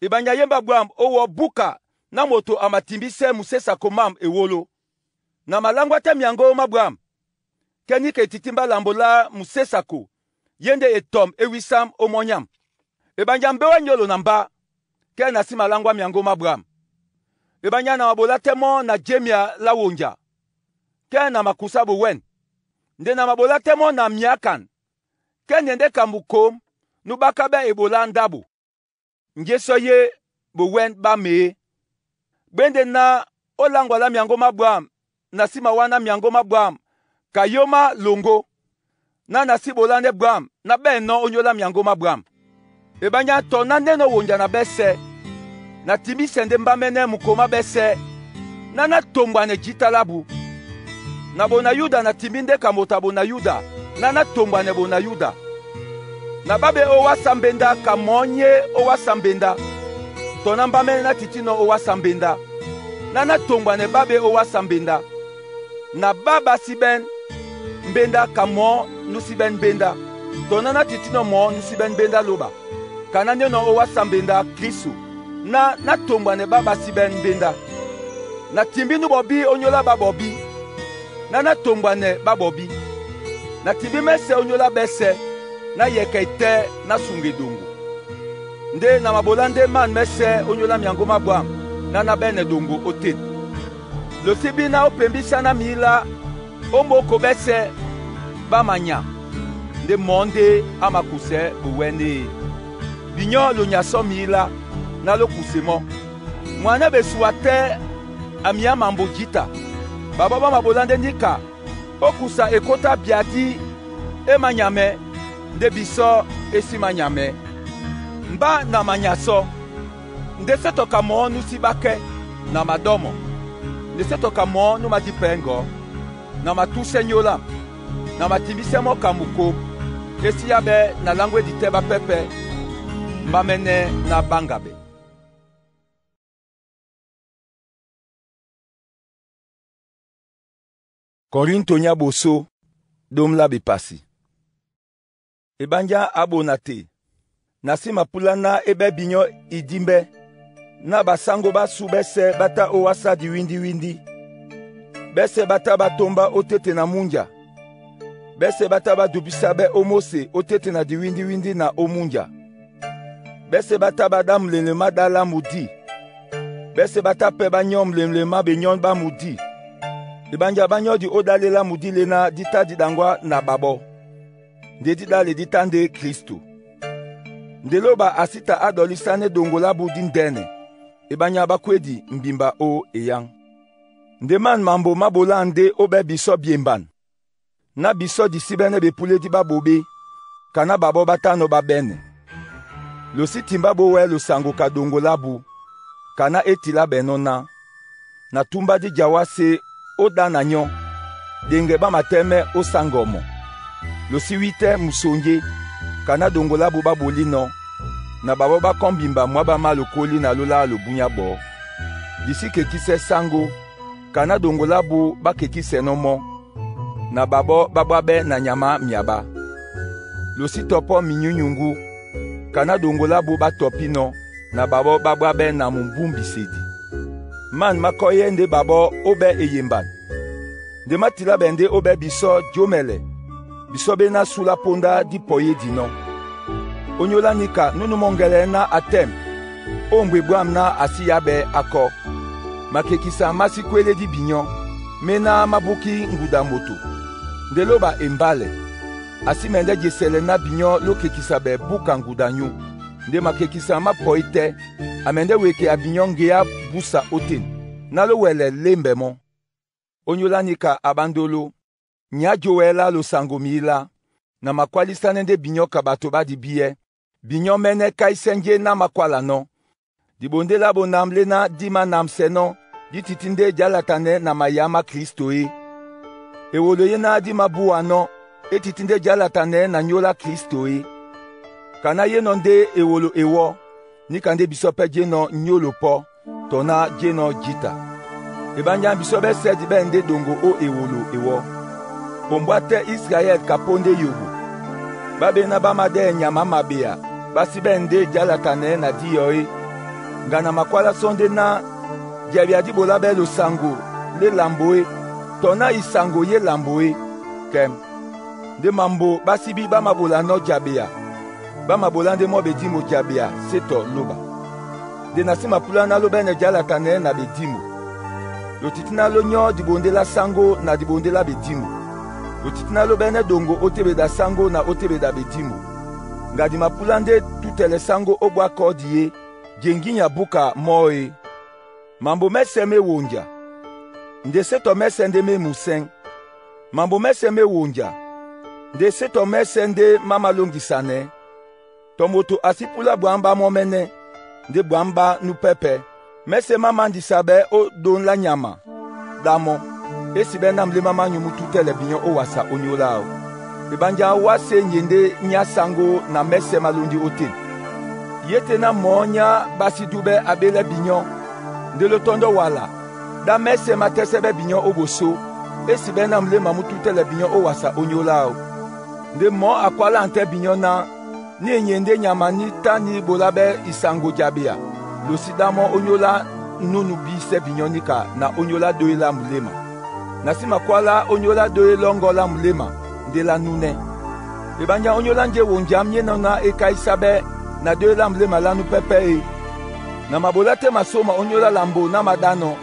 Eɓanya yémba bwâm ó wɔ̄ búka ná moto a matimbísɛ́ musésako mám ewólo. Na maláŋgwá tɛ́ myaŋgó má bwâm, kɛ́ níka e tití mbá lambo lá musésako yé ndé etɔm é wísám ó mɔ́ nyám. Eɓanya mbé wá nyólo na mbá, kɛ́ na sí maláŋgwá myaŋgó má bwâm. Eɓanya na maɓolá tɛ́ mɔ́ na jémia lá wonja, kɛ́ na makusá bowɛ̂n. Nde na maɓolá tɛ́ mɔ́ na myǎkan, kɛ́ nde ndé ka mukom nú ɓáká ɓɛ́ eɓolá ndáɓo. Njé sɔ́ yé bowɛ̂n ɓá meé. Gbéndé ná ó láŋgwa lá myaŋgó má bwâm na sí mawáná myaŋgó má bwâm ka yómá loŋgó, ná na sí ɓolánɛ́ bwâm ná ɓɛ̂nɔ́ ónyólá myaŋgó má bwâm. Eɓanya tɔ ná nénɔ̄ wonja na ɓɛ́sɛ̄, na timbísɛ ndé mbá mɛ́nɛ́ mukom má ɓɛ́sɛ̄, ná ná tombwanɛ jǐta lábu. Na bona Yuda na timbí ndé ka moto a bona Yuda ná ná tombwanɛ bona Yuda. Na ɓá ɓe ó wásā mbenda ka mɔ̌ nyé ó wásā mbenda, tɔ ná mbá mɛ́nɛ́ ná titínɔ̄ ó wásā mbenda, ná ná tombwanɛ ɓá ɓe ó wásā mbenda. Na ɓá ɓá sí ɓɛ́n mbenda ka mɔ̌ nú sí ɓɛ́n mbenda, tɔ ná ná titínɔ̄ mɔ̌ nú sí ɓɛ́n mbenda lóɓa, ka ná nénɔ̄ ó wásā mbenda Klisu, ná ná tombwanɛ ɓá ɓá sí ɓɛ́n mbenda. Na timbí nú ɓɔbí ónyólá ɓáɓɔbí, ná ná tombwanɛ ɓáɓɔbí. Na timbí mɛ́sɛ̄ ónyólá ɓɛ́sɛ̄, ná yɛkɛ etɛ́ ná suŋga eɗoŋgo. Ndé na maɓolá ndé man mɛ́sɛ̄ ónyólá myaŋgó má bwâm ná ná ɓɛ́nɛ ɗoŋgo ótên. Lo sí bí ná ó pembísá ná mǐlá ó móko ɓɛ́sɛ̄ ɓá manya ndé mɔ̌ ndé á makusɛɛ́ bowɛ́n é. Binyɔ́ lo nyasɔ́ mǐlá ná ló kuse mɔ́. Mwanɛ́ ɓesuwa tɛ́ a myǎ mambo jǐta. Ɓaɓɔ́ ɓá maɓolá ndé níka ó kusa ekótá byadí é mányamɛ́, ndé bisɔ́ é sí mányamɛ́. Mbá na manyasɔ́, ndé sé tɔ ka mɔ̌ nú sí ɓákɛ́, na madɔ́mɔ, nde sé tɔ ka mɔ̌ nú madípɛɛ́ ŋgɔ̌, na matúsɛ́ nyólâm, na matimbísɛ́ mɔ́ ka mukom é sí yáɓɛ́ na láŋgwedi tɛ́ ɓá pɛ́pɛ̄, mbá mɛ́nɛ́ ná ɓáŋga ɓɛ. Korinto nyá ɓosó, ɗóm lá ɓepasi. Eɓánjá a ɓona te, na sí mapúláná é ɓɛ́ binyɔ́ idímbɛ́, ná basáŋgó ɓásū ɓɛ́sɛ̄ ɓá tá ó wásá diwíndíwíndí. Ɓɛ́sɛ̄ ɓá tá ɓá tómbá ótéte na múnja. Ɓɛ́sɛ̄ ɓá tá ɓá dubísá ɓɛ́ ó Móse ótéte na diwíndíwíndí na ó múnja. Ɓɛ́sɛ̄ ɓá tá ɓá ɗá mlemle má ɗá lá mudí. Ɓɛ́sɛ̄ ɓá tá pɛ́ ɓá nyɔ́ mlemle má benyɔ́ ɓá mudí. Eɓánjá ɓá nyɔ́di ó ɗále lá mudí léná dí tá dí ɗaŋgwá na ɓaɓɔ́, ndé dí ɗále dí tá ndé Klisto. Nde lóɓa a sí ta á ɗɔlísánɛ́ ɗoŋgo lábu díndɛ́nɛ, eɓányá ɓá kwédi mbimba ó eyáŋ. Nde man mambo má ɓoláa ndé ó ɓɛ́ bisɔ́ byemban, ná bisɔ́ di síɓɛ́nɛ́ bepúlédí ɓá ɓoɓé, ka ná ɓaɓɔ́ ɓá tánɔ̄ ɓá ɓɛ́nɛ. Lo sí timbá ɓówɛɛ́ losaŋgo ka ɗoŋgo lábu, ka ná é tilá ɓɛnɔ́ ná, na túmbá dí jawásē ó ɗá na nyɔ́, ɗeŋgɛ ɓá matɛ́mɛ́ ó sáŋgɔmɔ. Lo sí wítɛ́ musonjé, ka ná ɗoŋgo lábu ɓá ɓolínɔ̄, na ɓaɓɔ́ ɓá kɔ́ mbimba mwǎ ɓá má lokólí na ló lá lobunyá ɓɔɔ́. Di sí kekísɛ́ sáŋgó, ka ná ɗoŋgo lábu ɓá kekísɛnɔ́ mɔ́, na ɓaɓɔ́ ɓá ɓwáɓɛ́ na nyamá myaɓá. Lo sí tɔpɔ́ minyúnyuŋgú, ka ná ɗoŋgo lábu ɓá tɔpínɔ̄, na ɓaɓɔ́ ɓá ɓwáɓɛ́ na mumbúmbisedi. Man má kɔ́yɛ́ ndé ɓaɓɔ́ ó ɓɛ́ eyemban. Nde má tilá ɓɛ ndé ó ɓɛ́ bisɔ́ jǒmɛlɛ, bisɔ́ ɓéná súlá póndá dí pɔyédinɔ́. Ónyólá níka nú númɔ́ŋgɛlɛɛ́ ná a tɛ́m ó mbwe bwâm ná a sí yáɓɛ́ á kɔ́. Makekisa má sí kwélédí binyɔ́, méná má búkí ŋguda moto. Nde lóɓa e mbálɛ, a sí mɛndɛ́ jesɛlɛ ná binyɔ́ lókekisa ɓɛ búka ŋguda nyú. Nde makekisa má pɔí tɛ́, a mɛndɛ́ wekea binyɔ́ ŋgeá búsa ótên, ná lówɛlɛ lémbɛ mɔ́. Ónyólá níka a ɓá ndóló, nyǎ jówɛɛ́ lá losaŋgo mǐlá, na makwálísánɛ́ ndé binyɔ́ ka ɓato ɓá dibíɛ́, binyɔ́ mɛ́nɛ́ káísɛ́ njé ná makwálanɔ́. Diɓondé lá bonam léná dí mánamsɛnɔ́, dí tití ndé jǎlatanɛ́ na mayá má Klisto é. Ewolo yéná dí mabúwanɔ́, é tití ndé jǎlatanɛ́ na nyóla Klisto é. Ka ná yénɔ̄ ndé ewolo ewɔ́, níka ndé bisɔ́ pɛ́ jénɔ̄ nyólo pɔ́. tɔ na jénɔ jǐta. Ebanjana bisɔ bɛsɛ di bɛ nde dongo o ewolo ewɔ. Ombwa tɛ Israël ka po nde yobo. Babena ba madɛ nyama mabea basi bɛ nde jalatanɛ na diyɔ e. Ngana makwala sɔnde na diabia di bola bɛ losango le lambo e, tɔ na isango ye lambo e. Kem. Nde mambo basi bi ba mabola nɔ diabea. Ba mabola nde mɔ bedimo diabea se tɔ loba. Nde na si mapula na lo bene jalatanɛ na bedimo. Lotitina lo nyɔ dibonde la sango na dibonde la bedimo. Lotitina lo bene dongo otebeda sango na otebeda bedimo. Ngadi mapula nde tutele sango obwa kɔdi ye, jenginya buka mɔ e. Mambo mɛsɛ me wonja. Nde setɔ mɛsɛ nde me musɛn. Mambo mɛsɛ me wonja. Nde setɔ mɛsɛ nde mamalongisanɛ. Tɔ moto asipula bwamba mɔ mɛnɛ. Nde bwamba nu pɛpɛ. Mɛsɛ mamandisa bɛ o don la nyama. Damɔ. Esi bɛ namle mama nyumu tutɛlɛ binyɔ o wasa onyola o. Ebanja wa se nyende nya sango na mɛsɛ malondi o te. Yete na mɔ nya basi du bɛ abelɛ binyɔ. Nde lo tɔndɔ wala. Da mɛsɛ matɛsɛ bɛ binyɔ o boso. Esi bɛ namle mamu tutɛlɛ binyɔ o wasa onyola o. Nde mɔ akwala ntɛ binyɔ na. Ni nyende nyama ni ta ni bola bɛ isango jabea. Losi damɔ onyola nunu bi sɛ binyɔ ni ka na onyola doye la mulema. Na si makwala onyola doye lɔngɔ la mulema nde la nunɛ. Ebanja onyola nje wonjam nye nɔ na ekaisa bɛ na doye la mulema la nu pɛpɛ ye. Na mabola te masoma onyola lambo na madanɔ.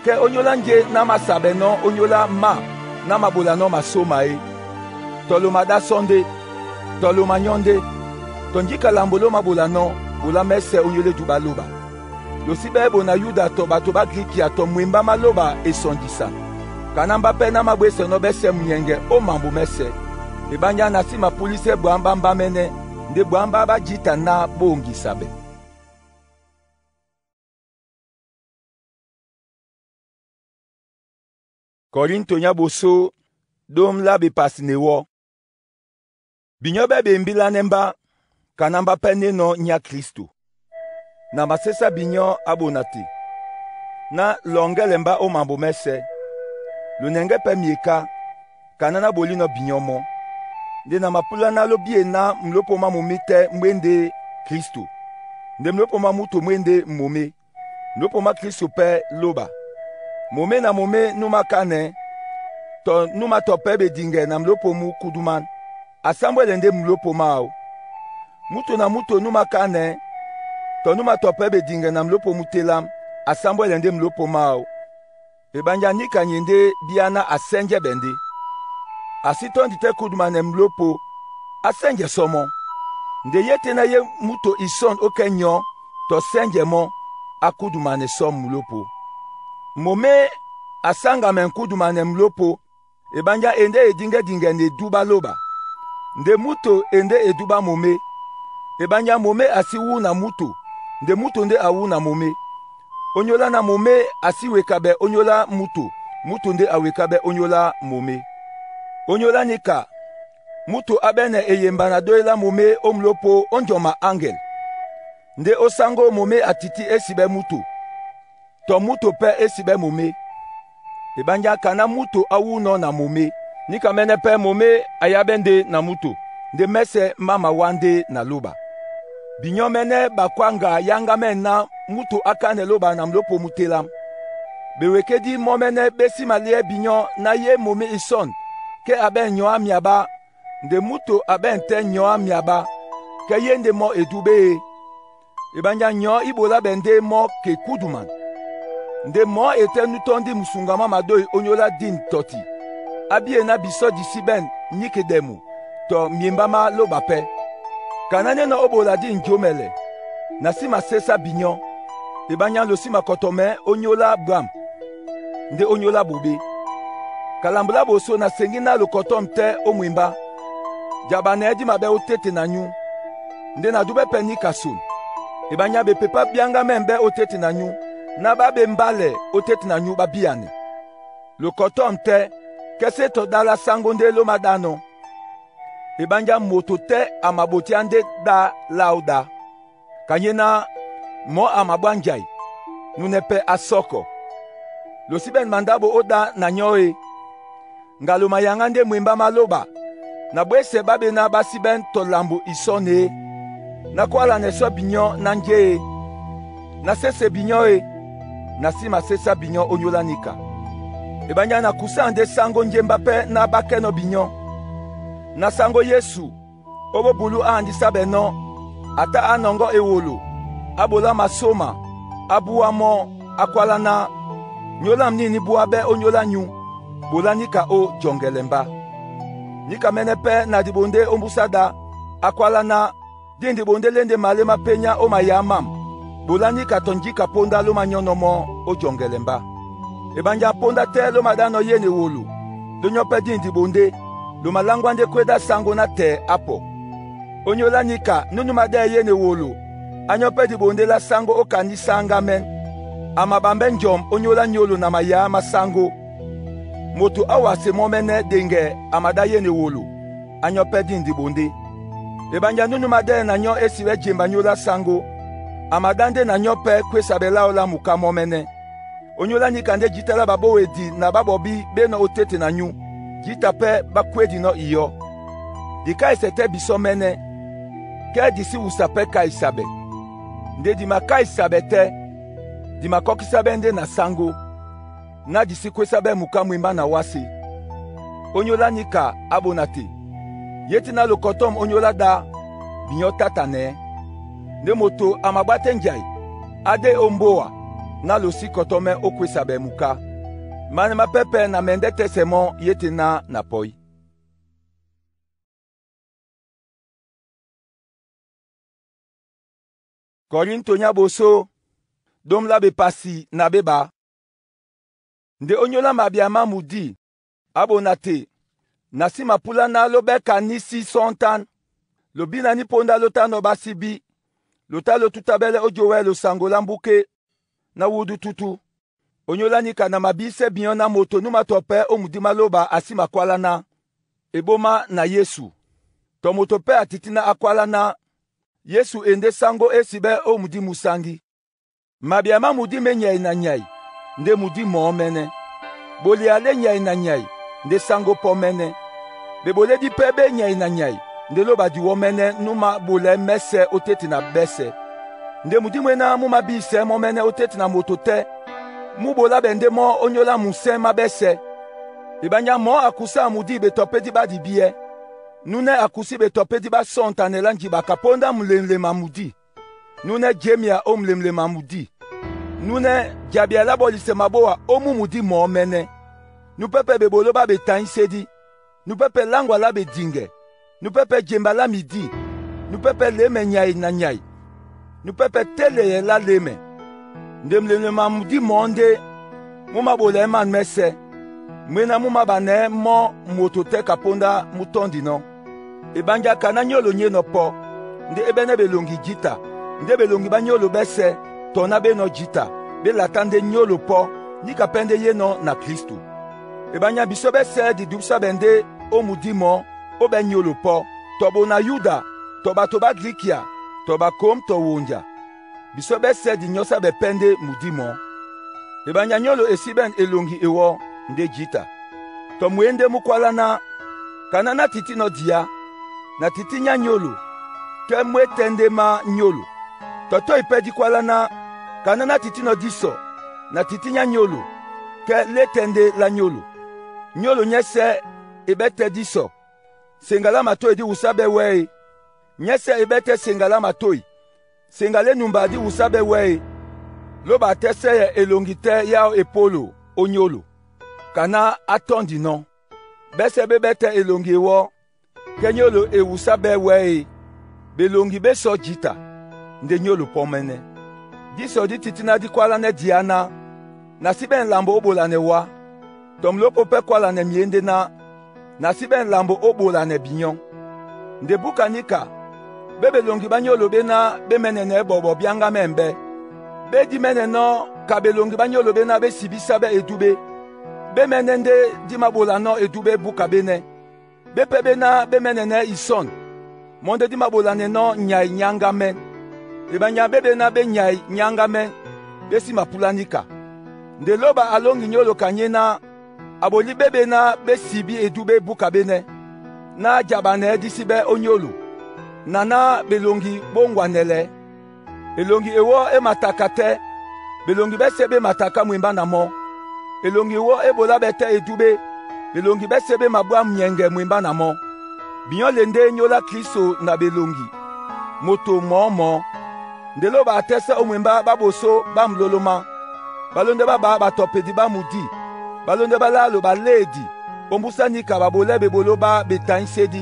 Ke onyola nje na masabɛ nɔ onyola ma na mabola nɔ masoma ye. Tɔlo mada sɔnde, tɔlo manyɔnde. Tɔnjika lambo lo mabola nɔ, bola mɛsɛ onyole duba loba. Losi bɛ bona Yuda tɔ bato ba Grikia tɔ mwemba maloba esɔndisa. Kana mba pɛ na mabwese nɔ bɛsɛ munyɛngɛ o mambo mɛsɛ. Ebanja na si mapulise bwamba mba mɛnɛ, nde bwamba bajita na bongisa bɛ. Korinto nya boso dom la be pasine wɔ. Binyɔ bɛ be mbila ne mba, kana mba pɛ ne nɔ nya Kristo. Na masesa binyɔ abona te. Na lɔngɛlɛ mba o mambo mɛsɛ. Lonɛngɛ pɛ mieka, kana na boli nɔ binyɔ mɔ. Nde na mapula na lo bie na mlopo ma momi tɛ mwende Kristo. Nde mlopo ma muto mwende mome. Mlopo ma Kristo pɛ loba. Mome na mome numa kanɛ, tɔ numa tɔ pɛ be dingɛ na mlopo mu kuduman. Asambwele nde mlopo ma o. Muto na muto numa kanɛ, tɔ numa tɔ pɛ be dingɛ na mlopo mu telam. Asambwele nde mlopo ma o. Ebanja nika nyende biana asenje bende. Asitondi te kuduma ne mlopo, asenje somo. Nde yete na ye muto ison oke nyo, to senje mo, akuduma ne som mlopo. Mome asanga men kuduma ne mlopo, ebanja ende edinge dinge ne duba loba. Nde muto ende eduba mome. Ebanja mome asi wu na muto, nde muto nde awu na mome. Onyola na mome asi wekabe onyola muto, muto nde awekabe onyola mome. Onyola nika, muto abene eyemba na doyela mome omlopo onjoma angel. Nde osango mome atiti esibe muto, to muto pe esibe mome. Ebanja kana muto awu nɔ na mome, nika mene pe mome ayabe nde na muto, nde mese mama wande na loba. Binyo mene bakwanga yanga mena muto akane loba na mlopo mutelam. Bewekedi momene besi malie binyo na ye mome ison, ke abe nyo amiaba, nde muto abe nte nyo amiaba, ke ye nde mo edube e. Ebanja nyo ibola bende mo ke kuduman. Nde mo ete nutondi musungama madoi onyola din toti. Abie na biso disi ben nikedemu, to miembama loba pe. Kanane na obola din jomele. Na si masesa binyo. Ebanya lo si makotome onyola bram. Nde onyola bobe. Kalambula boso na sengi na lokotom te omwimba. Jabane edi mabe otete na nyu. Nde na dube pe ni kasun. Ebanya be pepa bianga membe otete na nyu. Na babe mbale otete na nyu babiane. Lokotom te kese to dala sango nde lo madano. Ebanja moto te amaboti ande da lauda. Kanyena mo amabwanjai. Nunɛ pɛ asɔkɔ. Lo sí bɛn mandabo ó ɗá na nyɔ e. Nga lo mayaŋgá ndé mwembá má lóba, na bwɛ́sɛ bá bená bá sí bɛ́n tɔ lambo isɔ́ ne e. Ná kwálanɛ sɔ binyɔ́ ná njé e. Na sese binyɔ́ e, na sí masésá binyɔ́ ónyólá níka. Ebanya na kusa nde sango njemba pɛ na bakɛnɔ́ binyɔ́. Na sango Yesu, ó bo bulu ahandisa bɛ nɔ́, ata á nɔŋgɔ́ ewolo, á bolá masóma, á búwá mɔ́, á kwálá ná, nyólam nini búwá bɛ́ ónyólá nyú, bolá níka ó jɔŋgɛlɛ mbá. Níka mɛ́nɛ́ pɛ́ na dibondé ó mbúsá ɗá, á kwálá ná, dî ndibondé lé ndé malé má pényá ó mayǎ mám, bolá níka tɔ njíka póndá ló manyɔ́nɔ́ mɔ́ ó jɔŋgɛlɛ mbá. Ebanja póndá tɛ́ ló maɗánɔ́ yéne wolo, ló nyɔ pɛ́ dî ndibondé, lo maláŋgwá ndé kwé dá sango na tɛɛ á pɔ. Ónyólá níka núnú maɗɛ́ɛ yéne wolo, á nyɔ pɛ́ dibondé lá sáŋgó ó ka nísáŋgá mɛ́n. A maɓambɛ́ njɔm ónyólá nyólo na mayǎ má sáŋgó. Moto á wase mɔ́ mɛ́nɛ́ ɗeŋgɛ a maɗá yéne wolo, á nyɔ pɛ́ dî ndibondé. Ebanja núnú maɗɛ́ɛ na nyɔ e si ɓɛ́ jemba nyólá sáŋgó, a maɗá ndé na nyɔ pɛ́ kwésabɛ láō lá muká mɔ́ mɛ́nɛ́. Ónyólá níka ndé jǐta lá baɓówedi na ɓáɓɔbí ɓé nɔ́ ótéte na nyú, jǐta pɛ́ ɓá kwédinɔ́ iyɔ́. Dikáisɛ tɛ́ bisɔ́ mɛ́nɛ́, kɛ́ di sí wusa pɛ́ kaisabɛ. Nde di makáisabɛ tɛ́, di makɔ́kísábɛ́ ndé na sáŋgó, ná di sí kwésábɛ́ muká mwembá na wásē. Ónyólá níka á ɓona te. Yé tí ná lo kɔtɔ̂m ónyólá ɗá, binyɔ́ táta nɛɛ́. Nde moto a maɓwá tɛ́ njai, á dé ó mbóa, ná lo sí kɔtɔ́ mɛ́ ó kwésabɛ muká. Manɛ má pɛ́pɛ̄ na mɛ ndɛ́ tɛ́sɛ mɔ́ yé te ná na pɔí. Korinto nya boso, dom lá bepasi na beba. Nde ónyólá mabia má mudi, á ɓona te, na sí mapúlá ná ló bɛ́ ka ní sí sɔ́ntán. Lo bína ní póndá ló tá nɔ́ bá sí bí. Lo tá lo tútábɛ́lɛ́ ó jowɛ́ lo sango lá mbúké ná wúdú tútú. Onyólá níka na mabísɛ́ binyɔ́ ná moto nú matɔ pɛ́ ó mudi malóba a sí makwálá ná, ebómá na Yesu. Tɔ moto pɛ́ a tití ná á kwálá ná, Yesu e ndé sáŋgó e si ɓɛ́ ó mudi musangi. Mabia má mudi mé nyai na nyai, ndé mudi mɔɔ́ mɛ́nɛ́. Bolia lé nyai na nyai, ndé sáŋgó pɔ́ mɛ́nɛ́. Bebolédí pɛ́ ɓé nyai na nyai, ndé lóba diwɔ́ mɛ́nɛ́ nú mabolɛ́ mɛ́sɛ̄ ó téte na ɓɛ́sɛ̄. Nde mudi mwéná mú mabísɛɛ́ mɔ́ mɛ́nɛ́ ó téte na moto tɛ́, mú bolá ɓɛ ndé mɔ́ ónyólá musɛ́ má ɓɛ́sɛ̄. Ebanya mɔɔ́ a kusá mudi betɔpédi ɓá dibíɛ́. Núnɛ́ a kusí betɔpédi ɓá sɔ́ntanɛ lá njiɓa ka póndá mulemlema mudi. Núnɛ́ jémia ó mulemlema mudi. Núnɛ́ jabia lá ɓɔlisɛ mabówa ó mú mudi mɔɔ́ mɛ́nɛ́. Nú pɛ́pɛ́ beboló ɓá betanyísédí. Nú pɛ́pɛ́ láŋgwa lá bediŋgɛ. Nú pɛ́pɛ́ jemba lá midí. Nú pɛ́pɛ́ lěmɛ nyai na nyai. Nú pɛ́pɛ́ téleyɛ lá lémɛ. Nde mulemlema mudi mɔɔ́ ndé mú māɓolɛɛ́ mân mɛ́sɛ̄. Mwéná mú māɓanɛɛ́ mɔ́ moto tɛ́ ka póndá mú tɔ́ndinɔ́. Ebanja ka ná nyólo nyénɔ̄ pɔ́, ndé é ɓɛ́nɛ́ belongi jǐta, ndé belongi ɓá nyólo ɓɛ́sɛ̄, tɔ ná ɓé nɔ́ jǐta, ɓé latá ndé nyólo pɔ́, níka pɛ́ ndé yé nɔ́ na Klisto. Ebanya bisɔ́ ɓɛ́sɛ̄ di dúbúsá bɛ ndé ó mudi mɔɔ́, ó ɓɛ́ nyólo pɔ́, tɔ ɓona Yuda, tɔ bato ɓá Grikia, tɔ bakom tɔ wonja. Bisɔ́ ɓɛ́sɛ̄ di nyɔ́sá bɛ pɛ́ ndé mudi mɔɔ́. Ebanya nyólo e sí ɓɛ̂n elongi ewɔ́ ndé jǐta. Tɔ mwě ndé mú kwálá ná, kaná ná tití nɔ́ diá, na tití nyá nyólo, kɛ́ mwé tɛ́ ndé má nyólo. Tɔ tɔ́i pɛ́ dí kwálá ná, kaná ná tití nɔ́ dísɔ, na tití nyá nyólo, kɛ́ lé tɛ́ ndé lá nyólo. Nyólo nyɛ́sɛ̄ e ɓɛ́ tɛ́ dísɔ, seŋga lá matôy dí wusá ɓɛ́ wɛ́ e. Nyɛ́sɛ̄ e ɓɛ́ tɛ́ seŋga lá matôy, seŋga lé numba dí wusá ɓɛ́ wɛ́ e. Lóba tɛ́ sɛ́yɛ elongi tɛ́ yáō epólo ó nyólo, kaná á tɔ́ndinɔ́. Ɓɛ́sɛ̄ ɓé ɓɛ́ tɛ́ elongi ewɔ́, kɛ́ nyólo e wusá ɓɛ́ wɛ́ e. Belongi ɓé sɔ́ jǐta, ndé nyólo pɔ́ mɛ́nɛ́. Dísɔ dí tití ná dí kwálánɛ́ diá ná, na sí ɓɛ̂n lambo ó ɓolanɛ wá. Tɔ mlópo pɛ́ kwálanɛ myěndé ná, na sí ɓɛ̂n lambo ó ɓolanɛ binyɔ́. Nde búka níka, ɓé belongi ɓá nyólo ɓé ná ɓé mɛ́nɛnɛ́ ɓɔɓɔ byáŋgámɛ̂ mbɛ́. Ɓé dímɛ́nɛnɔ́ ka belongi ɓá nyólo ɓéná ɓé sibísá ɓɛ́ edúɓé. Ɓé mɛ́nɛ́ ndé dí māɓolanɔ́ edúɓɛ́ búka ɓénɛ́. Ɓé pɛ́ ɓéná ɓé mɛ́nɛnɛ́ isɔ̂n, mɔ́ ndé dí māɓolanɛnɔ́ nyai nyáŋgámɛ́. Ebanya ɓé ɓéná ɓé nyai nyáŋgámɛ́, ɓé sí mapúlá níka. Nde lóba a lóngi nyólo ka nyéná a boli ɓéɓé ná ɓé sibi edúbɛ́ e búka ɓénɛ́, ná jabanɛhɛ́ dí sí ɓɛ́ ónyólo, na ná ɓelongi ɓóŋgwanɛlɛ. Elongi ewɔ́ e mataka tɛ́, ɓelongi ɓɛ́sɛ̄ ɓé mataká mwembá na mɔ́. Elongi ewɔ́ é ɓolá ɓɛ́ tɛ́ edúbɛ́, ɓelongi ɓɛ́sɛ̄ ɓé mabwá munyɛŋgɛ mwembá na mɔ́. Binyɔ́ le ndé nyólo lá Kliso na ɓelongi, moto mɔɔ́-mɔɔ́. Nde lóba a tɛ́sɛ́ ó mwembá ɓá ɓosó ɓá mulólomá, ɓá lóndɛ́ ɓá ɓá batɔpedi ɓá mudí, ɓá lóndɛ́ ɓá lálo baléedi, ómbúsá níka babolɛ́ ɓeboló ɓá betanyísédí,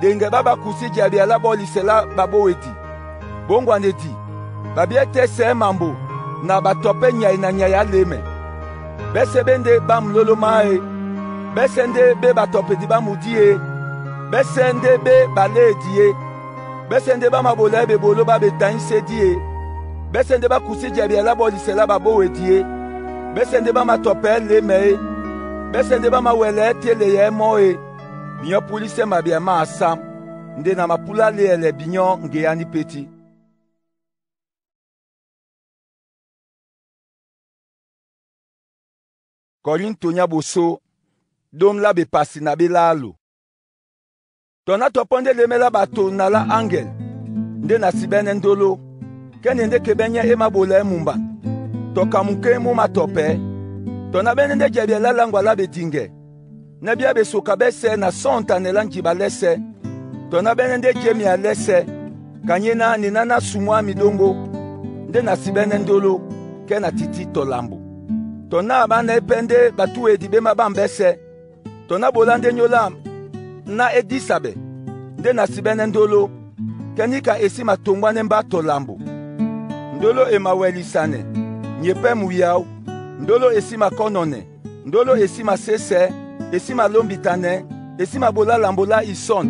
ɗeŋgɛ ɓá bakusídia bia lá ɓɔ́lisɛ lá ɓabówedi, ɓóŋgwanedi, babiɛ́ tɛ́ sɛ̌ mambo na batɔpɛ́ nyay na nyay á lemɛ. Ɓɛ́sɛ̄ ɓé ndé ɓá mulólomá e, ɓɛ́sɛ̄ ndé ɓé batɔpedi ɓá mudí e, ɓɛ́sɛ̄ ndé ɓé baléedi e, ɓɛ́sɛ̄ ndé ɓá maɓolɛɛ́ ɓeboló ɓá betanyísédí e, ɓɛ́sɛ̄ ndé ɓá kusídia bia lá ɓɔ́lisɛ lá ɓabówedi e, ɓɛ́sɛ̄ ndé ɓá matɔpɛɛ́ lemɛ e, ɓɛ́sɛ̄ ndé ɓá mawɛlɛɛ́ téleyɛɛ́ mɔ́ e. Binyɔ́ púlísɛ́ mabea má asám, nde na mapúlá leyɛlɛ binyɔ́ ŋgeá ní pétí. Kɔrinto nyá ɓosó, ɗóm lá bepasi na ɓelálo. Tɔ ná tɔ pɔ́ ndé lemɛ lá ɓato na lá aŋgɛl, ndé na sibɛ́nɛ́ ndóló, kɛ́ ne ndé kebɛ́nyɛ́ é māɓolɛɛ́ mumban, tɔ ka mukéŋ mú mátɔpɛɛ́. Tɔ ná ɓɛ́nɛ́ ndé jɛbyɛ lá láŋgwa lá bediŋgɛ, ná bíá ɓesoka ɓɛ́sɛ̄ na sɔ̂ŋtanɛ lá njiɓa lɛ́sɛ̄, tɔ ná ɓɛ́nɛ́ ndé jemea lɛ́sɛ̄, ka nyéná nená ná sumwá miɗóŋgó, ndé na sibɛ́nɛ́ ndóló, kɛ́ na tití tɔ lambo. Tɔ ná ɓánɛ́ pɛ́ ndé batúedi ɓé máɓâm ɓɛ́sɛ̄, tɔ ná ɓolá ndé nyólo ám ná é dísa ɓɛ, ndé na sibɛ́nɛ́ ndóló, kɛ́ níka e sí matoŋgbánɛ́ mbá tɔ lambo. Ndóló e mawɛlisanɛ, nye pɛ́ muyáó. Ndóló e sí makɔ́nɔnɛ, ndóló e sí masésɛ̌, e sí malómbitanɛ, e sí maɓolá lambo lá isɔ̂n,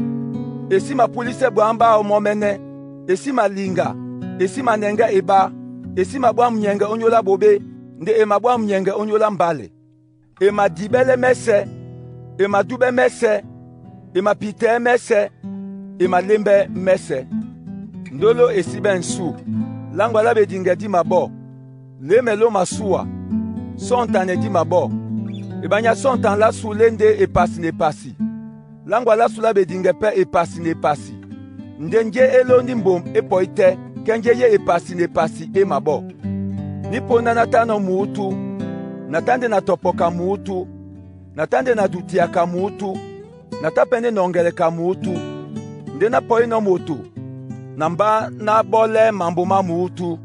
e sí mapúlísɛ́ bwǎm báō mɔ́mɛ́nɛ́, e sí maliŋga, e sí manɛŋgɛ́ eɓá, e sí maɓwá munyɛŋgɛ ónyólá ɓoɓé, nde e maɓwá munyɛŋgɛ ónyólá mbálɛ. E madibɛ́lɛ́ mɛ́sɛ̄, e madúbɛ́ mɛ́sɛ̄, e mapitɛɛ́ mɛ́sɛ̄, e malémbɛ́ mɛ́sɛ̄. Ndóló e sí ɓɛ́ nsú, láŋgwa lá ɓediŋgɛ dí mabɔ́, lemɛ ló masuwa, sɔ̂ŋtanɛ dí mabɔ́. Eɓanya sɔ̂ŋtan lásu lé ndé epasi na epasi, láŋgwa lásu lá ɓediŋgɛ pɛ́ epasi na epasi. Nde njé é lóndí mbom é pɔí tɛ́, kɛ́ njé yé epasi na epasi é mabɔ́. Ní póndá ná tánɔ̄ muútú, na tá ndé na tɔpɔ ka muútú, na tá ndé na dutia ka muútú, na tá pɛ́ ndé nɔŋgɛlɛ ka muútú. Ndé ná pɔínɔ̄ moto, na mbá ná ɓɔ́lɛ́ mambo má muútú.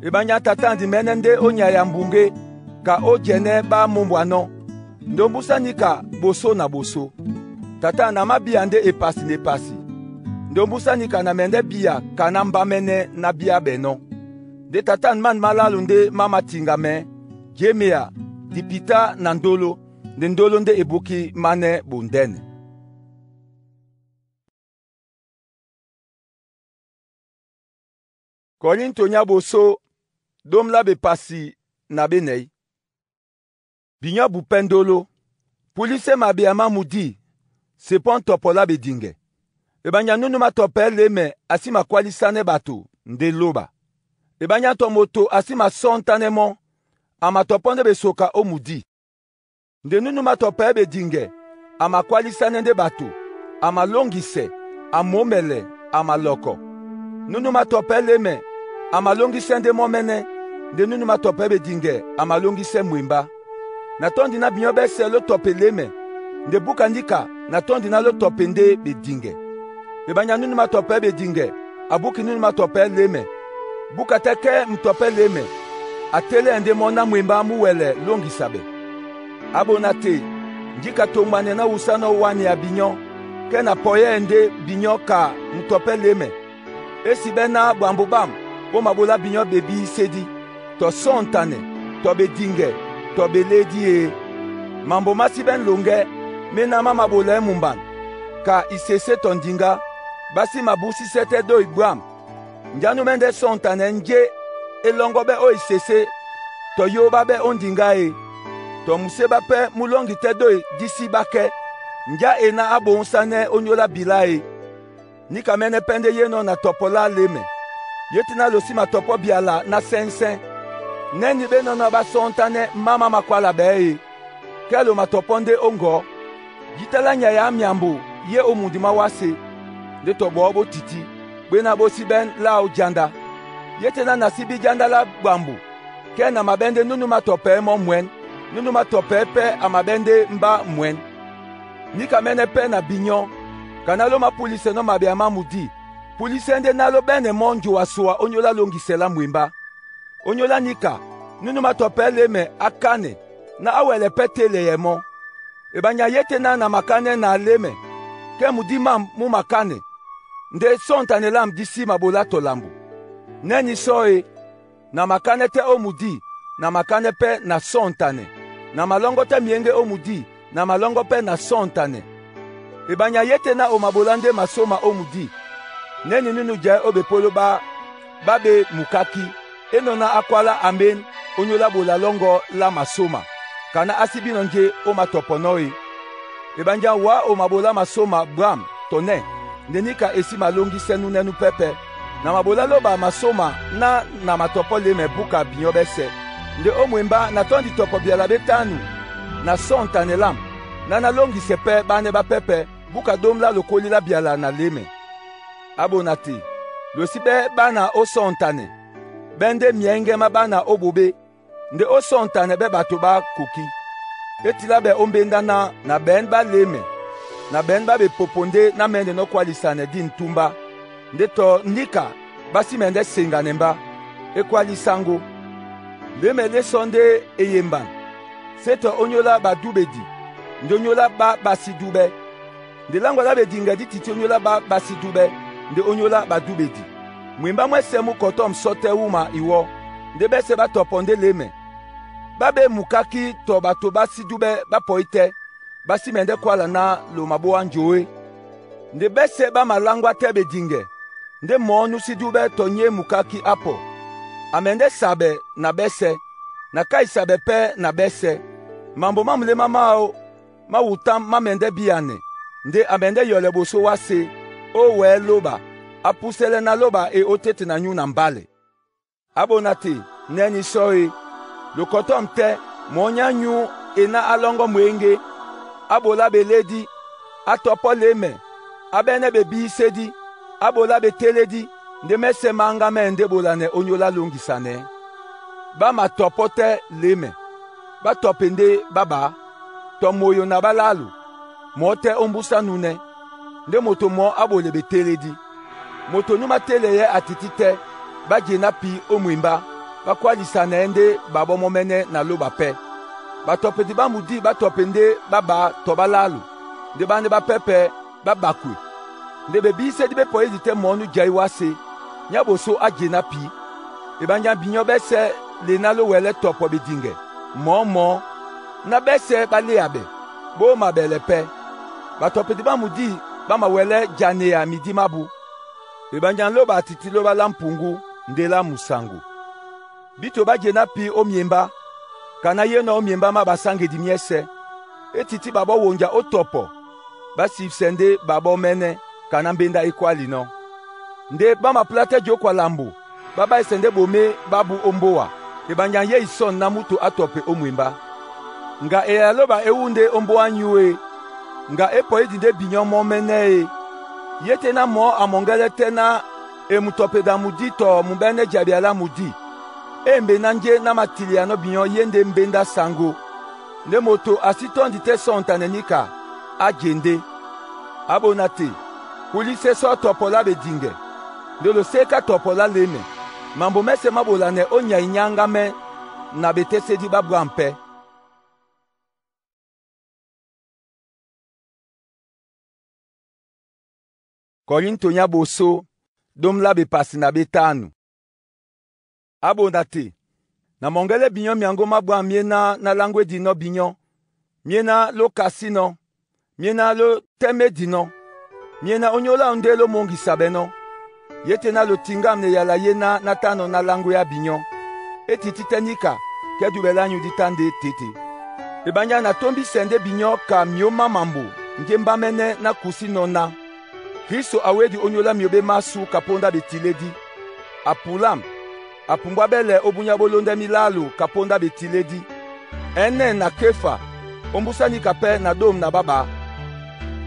Eɓanya tatándi mɛ́nɛ́ ndé ó nyay ya mbuŋgé ka ó jɛnɛ́ ɓá mōmbwanɔ́, nde ómbúsá níka ɓosó na ɓosó. Tata na mábíya ndé epasi na epasi, nde ómbúsá níka na mɛ ndɛ́ bíya ka ná mbámɛ́nɛ́ nábíá ɓɛ́ nɔ́. Nde tatándi mân má lálo ndé má matiŋgamɛɛ́, jemea, dipitá na ndóló, nde ndóló ndé ebúkí mánɛ́ bondɛ́nɛ. Kɔrinto nyá ɓosó, ɗóm lá ɓepasi na ɓénɛ̌. Binyɔ́ bupɛ́ ndóló, púlísɛ́ mabea má mudí, se pɔ́ ntɔpɔ lá ɓediŋgɛ. Eɓanya núnú mátɔpɛɛ́ lemɛ a sí makwálísánɛ́ ɓato ndé lóba. Eɓanya tɔ moto a sí masɔ́ŋtánɛ́ mɔ́, a matɔpɔ́ ndé ɓesoka ó mudí. Nde núnú mátɔpɛɛ́ ɓediŋgɛ, a makwálísánɛ́ ndé ɓato, a malóŋgisɛ, a momɛlɛ, a malɔkɔ. Núnú mátɔpɛɛ́ lemɛ, a malóŋgísɛ́ ndé mɔ́mɛ́nɛ́, nde núnú mátɔpɛɛ́ ɓediŋgɛ, a malóŋgísɛ́ mwembá. Na tɔ́ndi ná binyɔ́ ɓɛ́sɛ̄ ló tɔpɛ lemɛ, nde búka níka na tɔ́ndi ná ló tɔpɛ ndé ɓediŋgɛ. Eɓanya núnú mátɔpɛɛ́ ɓediŋgɛ, a búki núnú mátɔpɛɛ́ lemɛ. Búka tɛ́ kɛ́ mutɔpɛ́ lemɛ, a télɛ́ɛ ndé mɔ́ ná mwembá mú wɛlɛ lóŋgisa ɓɛ. A ɓona te, njíka toŋgbanɛ ná wusánɔ́ wánea binyɔ́, kɛ́ na pɔyɛ́ɛ ndé binyɔ́ ka mutɔpɛ́ lemɛ. É si ɓɛ́ ná ɓwambò ɓâm ɓó maɓolá binyɔ́ ɓebíísédí, tɔ sɔ̂ŋtanɛ, tɔ ɓediŋgɛ, tɔ ɓelédí e. Mambo má sí ɓɛ́ ŋloŋgɛ́, méná má maɓolɛɛ́ mumban, ka isesé tɔ ndiŋgá, ɓá sí mabúsísɛ́ tɛ́ dói bwâm. Njánú mɛ́ ndɛ́ sɔ̂ŋtanɛ njé é lɔ́ŋgɔ́ ɓɛ́ ó isesé, tɔ yóóbá ɓɛ́ ó ndiŋgá e, tɔ muséɓá pɛ́ mú lɔ́ŋgi tɛ́ dói dí sí ɓá kɛ́. Njá e ná á ɓoŋsánɛ́ ónyólá bilá e. Níka mɛ́nɛ́ pɛ́ ndé yénɔ̄ na tɔpɔ lá lemɛ. Yé tɛ́ ná lo sí matɔpɔ́ byala ná sɛ́ŋsɛ́ŋ. Nɛ́nì ɓé nɔ́nɔ́ ɓá sɔ́ntánɛ́ má má makwála ɓɛ̌ e, kɛ́ lo matɔpɔ́ ndé ó ŋgɔ̌. Jǐta lá nyay á myambo yé ó mundi má wásē, ndé tɔ ɓɔɔ́ bó tití, ɓéná ɓó sí ɓɛ́n láō jánda. Yé tɛ́ ná na sí bí jánda lá ɓwambo, kɛ́ na maɓɛ́ ndé núnú mátɔpɛɛ́ mɔ́ mwɛ̌n, núnú mátɔpɛɛ́ pɛ́ a maɓɛ́ ndé mbá mwɛ̌n. Níkamɛ́nɛ́ pɛ́ na binyɔ́, ka ná ló mápúlisɛnɔ́ mabeya má mudí, púlisɛ́ ndé ná ló ɓɛ́nɛ mɔ́ njoa-soa ónyólá lóŋgisɛ lá mwembá. Ónyólá níka, núnú mátɔpɛɛ́ lêmɛ á kánɛ ná á wɛlɛ pɛ́ télɛyɛ mɔ́. Ebanya yé tɛ́ ná na makánɛ́ na lémɛ, kɛ́ mudí mám mú makánɛ, ndé sɔ́ntane lâm dí sí mabolá tɔ lambo. Nɛ́nī sɔ e, na makánɛ́ tɛ́ ó mudí, na makánɛ́ pɛ́ na sɔ́ntane. Na malɔ́ŋgɔ́ tɛ́ myěŋgé ó mudí, na malɔ́ŋgɔ́ pɛ́ na sɔ́ntane. Ebanya yé tɛ́ ná o mabolá ndé masóma ó mudí, nɛ́nī núnú jɛ̌ ó bepóló ɓá ɓá ɓe mukákí, énɔ̄ ná á kwálá amén ónyólá ɓola lɔ́ŋgɔ́ lá masóma, ka ná á sí bínɔ̄ njé ó matɔpɔnɔ́ e. Ebanya wǎ o mabolá masóma bwâm tɔ nɛ́, nde níka e sí malóŋgísɛ́ núnɛ́ núpɛ́pɛ̄. Na mabolá lóba masóma ná na matɔpɔ́ lêmɛ búka binyɔ́ ɓɛ́sɛ̄. Nde ó mwembá na tɔ́ndi tɔpɔ byala ɓétánu na sɔ́ntane lâm, ná nálóŋgisɛ pɛ́ ɓánɛ́ ɓápɛ́pɛ̄ búka ɗóm lá lokóli lá byala na lêmɛ. Á bona te, lo sí ɓɛ́ ɓá na ó sɔ́ntane, ɓɛ́ ndé myɛ̌ŋgɛ́ má ɓá na ó ɓoɓé, nde ó sɔ́ntane ɓɛ́ ɓato ɓá koki. É tilá ɓɛ ó mbéndá ná na ɓɛ̌n ɓá lêmɛ, na ɓɛ̌n ɓá ɓepopo ndé ná mɛ́ndɛnɔ́ kwálisanɛ dí ntúmbá, ndé tɔ níka ɓá sí mɛndɛ́ seŋganɛ mbá, é kwálí sáŋgó. Lêmɛ lé sɔ ndé e yemban, sé tɔ ónyólá ɓadúɓedi, ndé ónyólá ɓá ɓasídúɓɛ́. Nde láŋgwa lá ɓediŋgɛ dí tití ónyólá ɓá ɓasídúɓɛ́, nde ónyólá ɓadúɓedi. Mwembá mwɛ́sɛ̄ mú kɔtɔ̂m sɔ tɛ́ wúma iwɔ́, ndé ɓɛ́sɛ̄ ɓá tɔpɔ ndé lêmɛ. Ɓá ɓé mukákí tɔ ɓato ɓá sídúɓɛ́ ɓá pɔí tɛ́, ɓá sí mɛndɛ́ kwála ná lo mabóá njo é. Nde ɓɛ́sɛ̄ ɓá maláŋgwá tɛ́ ɓediŋgɛ, ndé mɔɔ́ nú sídúɓɛ́ tɔ nyé mukákí á pɔ. A mɛndɛ́ sabɛ na ɓɛ́sɛ̄, na káisabɛ pɛ́ na ɓɛ́sɛ̄. Mambo má muléma máō má wutám má mɛndɛ́ bíyanɛ, ndé a mɛndɛ́ yɔlɛ ɓosó wásē ó wɛ̌ lóɓa, á púsɛ́lɛ́ ná lóɓa e ótéte na nyú na mbálɛ. Á bona te, nɛ́nī sɔ e, lo kɔtɔ̂m tɛ́ mɔɔ́ nyá nyú e ná á lɔ́ŋgɔ́ mwěŋgé, á ɓolá ɓelédí, á tɔpɔ́ lêmɛ, á ɓɛ́nɛ́ ɓebíísédí, á ɓolá ɓetélédí, ndé mɛ́sɛ̄ máŋgá mɛ́ ndé ɓolanɛ ónyólá lóŋgisanɛɛ́. Ɓá matɔpɔ́ tɛ́ lêmɛ, ɓá tɔpɛ ndé ɓá ɓaá, tɔ moyo na ɓá lálo, mɔɔ́ tɛ́ ó mbúsá núnɛ́, ndé moto mɔɔ́ á ɓole ɓetélédí. Moto nú matélɛyɛɛ́ a tití tɛ́, ɓá je ná pi ó mwembá, ɓá kwálisanɛɛ́ ndé ɓaɓɔ́ mɔ́mɛ́nɛ́ na lóɓa pɛ́. Ɓatɔpedi ɓá mudí ɓá tɔpɛ ndé ɓá ɓaá tɔ ɓá lálo, ndé ɓánɛ́ ɓápɛ́pɛ̄ ɓá ɓakwe. Nde ɓebíísédí ɓé pɔyídi tɛ́ mɔɔ́ nú jɛí wásē, nyá ɓosó á je ná pǐ. Ebanya binyɔ́ ɓɛ́sɛ̄ le ná ló wɛlɛ́ tɔpɔ ɓediŋgɛ, mɔɔ́ mɔɔ́, ná ɓɛ́sɛ̄ ɓá léabɛ, ɓó mabɛlɛ pɛ́. Ɓatɔpedi ɓá mudí ɓá mawɛlɛ́ janeya midí mábū. Ebanya lóɓa a tití lóɓa lá mpuŋgú ndé lá musaŋgo. Bíto ɓá je ná pí ó myembá, ka ná yénɔ̄ ó myembá má ɓasáŋgedi myɛ́sɛ̄. É tití ɓaɓɔ́ wonja ó tɔpɔ, ɓá sibisɛ ndé ɓaɓɔ́ mɛ́nɛ́, ka ná mbéndá é kwálinɔ́. Ndé ɓá mapulá tɛ́ jǒkwa lambo, ɓá ɓáísɛ ndé ɓomé ɓá bú ó mbóa. Ebanya yé isɔ̂n ná múto á tɔpɛ ó mwembá. Ŋga eyala lóɓa e wú ndé ó mbóá nyú e, ŋga é pɔyídi ndé binyɔ́ mɔ́mɛ́nɛ́ e. Yé tɛ́ ná mɔɔ́ a mɔŋgɛ́lɛ́ tɛ́ ná e mutɔpeda mudí tɔ muɓɛ́nɛ́ jabia lá mudí. Éembe ná njé ná matilianɔ́ binyɔ́ yé ndé mbéndá saŋgó, ndé moto a sí tɔ́ndi tɛ́ sɔ́ntane níka, á je ndé. Á bona te, púlisɛ́ sɔ tɔpɔ lá ɓediŋgɛ, nde lo séka tɔpɔ lá lêmɛ. Mambo mɛ́sɛ̄ má ɓolanɛ ó nyay nyáŋgámɛ́ na ɓetésédí ɓá bwâm pɛ́. Kɔrinto nyá ɓosó, ɗóm lá ɓepasi na ɓétánu. Á bona te, na mɔŋgɛ́lɛ́ binyɔ́ myaŋgó má bwâm myéná ná láŋgwédinɔ́ binyɔ́, myéná ló kasínɔ́, myéná ló tɛ́médinɔ́, myéná ónyólá ndé ló móŋgisabɛnɔ́. Yé tɛ́ ná lo tiŋgâm na eyala yé ná ná tánɔ̄ ná láŋgwé á binyɔ́. É tití tɛ́ níka, kɛ́ dúɓɛ lá nyú dí tá ndé tete. Ebanya na tómbísɛ ndé binyɔ́ ka myǒ má mambo njé mbámɛ́nɛ́ ná kusínɔ́ ná. Kristo awédi ónyólá myǒ ɓé másu ka póndá ɓetilédí. A pulám, Apumbwabɛlɛ ó búnyá bó lóndɛ milálo ka póndá betilédi. Ɛ́nɛ́ na Kéfa, ómbúsá níka pɛ́ na ɗôm na ɓá ɓaá.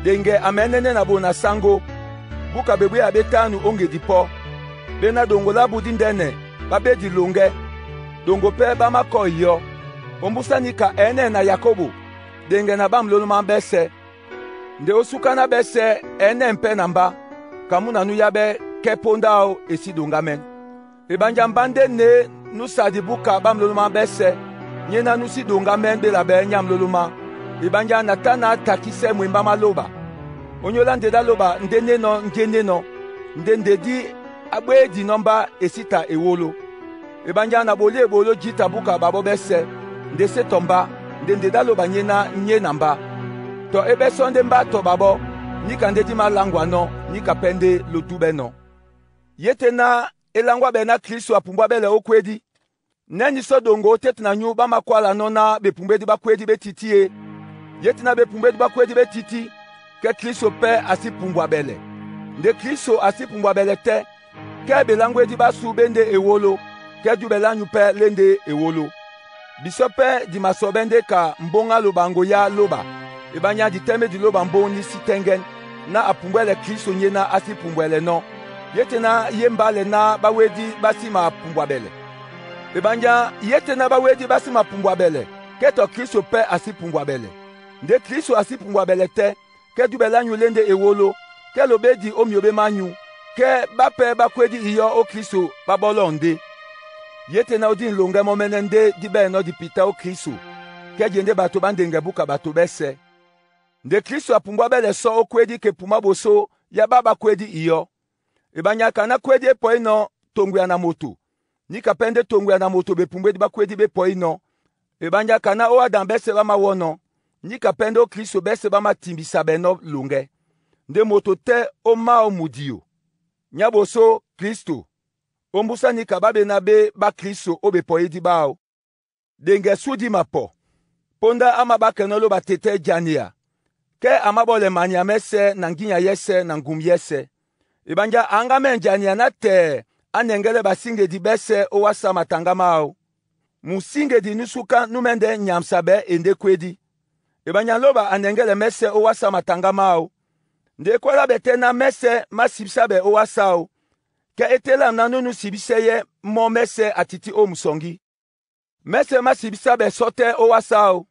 Ɗeŋgɛ a mɛ̌nɛ́nɛ́ na bo na sáŋgó, búka bebwéya bé tánu ó ŋgedi pɔ́. Ɓéná ɗoŋgo lábu díndɛ́nɛ ɓá ɓédi loŋgɛ́, ɗoŋgo pɛ́ ɓá mákɔ́ iyɔ́. Ómbúsá níka ɛ́nɛ́ na Yakobo, ɗeŋgɛ na ɓámolómá ɓɛ́sɛ̄. Nde ó súká ná ɓɛ́sɛ̄ ɛ́nɛ́ pɛ́ na mbá, ka múna núyábɛ́ kɛ́ póndá áō e sí ɗoŋgámɛ́n. Eɓanja mbá ndé ne núsadi búka ɓámolómá ɓɛ́sɛ̄, nyéná nú sí ɗoŋgámɛ́n ɓélabɛ́ nyá-mlólómá. Eɓanja na tá na takísɛ́ mwembá má lóɓa. Ónyólá ndé dá lóɓa ndé nénɔ̄ njé nénɔ̄, ndé ndedí á ɓwédinɔ́ mbá e sí ta ewólo. Eɓanja na ɓolí eɓoló jǐta búka ɓaɓɔ́ ɓɛ́sɛ̄, ndé sé tɔ mbá, ndé ndé dá lóɓa nyéná nyé na mbá. Tɔ é ɓɛ́ sɔ́ ndé mbá tɔ ɓaɓɔ́, níka ndé dí māláŋgwanɔ́, níka pɛ́ ndé lódúbɛ́nɔ̄. Yé tɛ́ ná é láŋgwábɛ́ ná Klísu apumbwábɛlɛ ó kwédí. Nɛ́ nisɔ́ ɗoŋgo ó tétena nyú ɓá mākwálanɔ́ ná bepumbwédi ɓá kwédí ɓé tití e? Yé tɛ́ ná bepumbwédi ɓá kwédí ɓé tití, kɛ́ Klísu pɛ́ a sí pumbwabɛlɛ. Nde Klísu a sí pumbwabɛlɛ tɛ́, kɛ́ beláŋgwédi ɓásu ɓé ndé ewólo, kɛ́ dúbɛ lányu pɛ́ lé ndé ewólo. Bisɔ́ pɛ́ di masɔɓɛ́ ndé ka mbóŋ á loba ŋgoyá lóɓa. Eɓanya di tɛ́m é di lóɓa mbóŋ ní sí tɛ́ŋgɛ́n, ná a pumbwɛ́lɛ Klísu nyéná á sí pumbwɛlɛnɔ́. Yé tɛ́ ná yé mbálɛ ná ɓáwédí ɓá sí mapumbwabɛlɛ. Eɓanya yé tɛ́ ná ɓáwédí ɓá sí mapumbwabɛlɛ, kɛ́ tɔ Klísu pɛ́ a sí pumbwabɛlɛ. Ndé Klísu a sí pumbwabɛlɛ tɛ́, kɛ́ dúbɛ lányu lé ndé ewólo, kɛ́ lobédi ó myobé mányu, kɛ́ ɓápɛ́ ɓá kwédí iyɔ́ ó Klísu ɓá ɓɔ́lɔ̂ ndé. Yé tɛ́ ná ó díni loŋgɛ́ mɔ́mɛ́nɛ́ ndé dí bɛ́ɛnɔ́ dipitá ó Klísu, kɛ́ je ndé bato ɓá ndeŋgɛ búka bato ɓɛ́sɛ̄. Nde Klísu apumbwábɛlɛ sɔ́ ó kwédí ke pumá ɓosó yá ɓá ɓá kwédí iyɔ́. Eɓanya ka ná kwédí é pɔínɔ̄ toŋgoya na moto, níka pɛ́ ndé toŋgoya na moto bepumbwédi ɓá kwédí ɓé pɔínɔ̄. Eɓanja ka ná ó Adam ɓɛ́sɛ̄ ɓá māwɔ́nɔ̄, níka pɛ́ ndé ó Klísu ɓɛ́sɛ̄ ɓá matimbisabɛnɔ́ loŋgɛ́. Ndé moto tɛ́ ó máō mudio. Nyá ɓosó Klísto, ómbúsá níka ɓá ɓená ɓé ɓá Klísu ó bepɔyídí báō. Ɗeŋgɛ sú dí mapɔ. Póndá á māɓákɛnɔ́ lóɓa tetɛ́ jania, kɛ́ a máɓɔ́lɛ mania mɛ́sɛ̄ na ŋgínya yɛ́sɛ̄ na ŋgum yɛ́sɛ̄. Eɓanja a ŋgámɛ́ jania nátɛɛ á nɛŋgɛ́lɛ́ basíŋgedi ɓɛ́sɛ̄ ó wásā mataŋgá máō. Musíŋgedi nú súká nú mɛ́ndɛ́ nyamsabɛ́ e ndé kwédí. Eɓanya lóɓa a nɛŋgɛ́lɛ mɛ́sɛ̄ ó wásā mataŋgá máō. Nde é kwálábɛ tɛ́ ná mɛ́sɛ̄ má sibísábɛ ó wásā áō, kɛ́ é tɛ́ lâmu ná nú nú sibísɛ́yɛ́ mɔ́ mɛ́sɛ̄ a tití ó musɔŋgí. Mɛ́sɛ̄ má sibísábɛ sɔ́ tɛ́ ó wásā áō.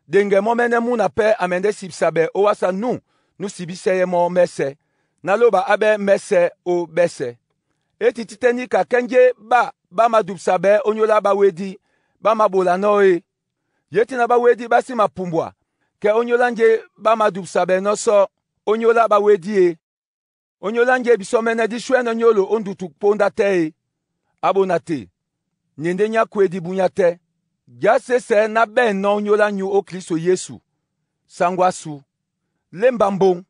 Ɗeŋgɛ mɔ́mɛ́nɛ́ múna pɛ́ a mɛndɛ́ sibisabɛ ó wásā nú nú sibísɛ́yɛ́ mɔ́ mɛ́sɛ̄, ná lóɓa á ɓɛ́ mɛ́sɛ̄ ó ɓɛ́sɛ̄. É tití tɛ́ níka kɛ́ njé ɓá ɓá madubisabɛ́ ónyólá ɓáwédí, ɓá māɓolanɔ́ e? Yé tɛ́ ná ɓáwédí ɓá sí mapumbwa, kɛ́ ónyólá njé ɓá madubisabɛnɔ́ sɔ́ ónyólá ɓáwédí e? Ónyólá njé bisɔ́mɛ́nɛ́ dí shwɛ́nɔ́ nyólo ó ndutu póndá tɛ́ e? Á ɓona te, nye ndé nyá kwédí búnyá tɛ́. Já sésɛ̌ ná ɓɛ̂nnɔ́ ónyólá nyú ó Klísu Yesu. Sáŋgó á sú. Lémba mboŋ.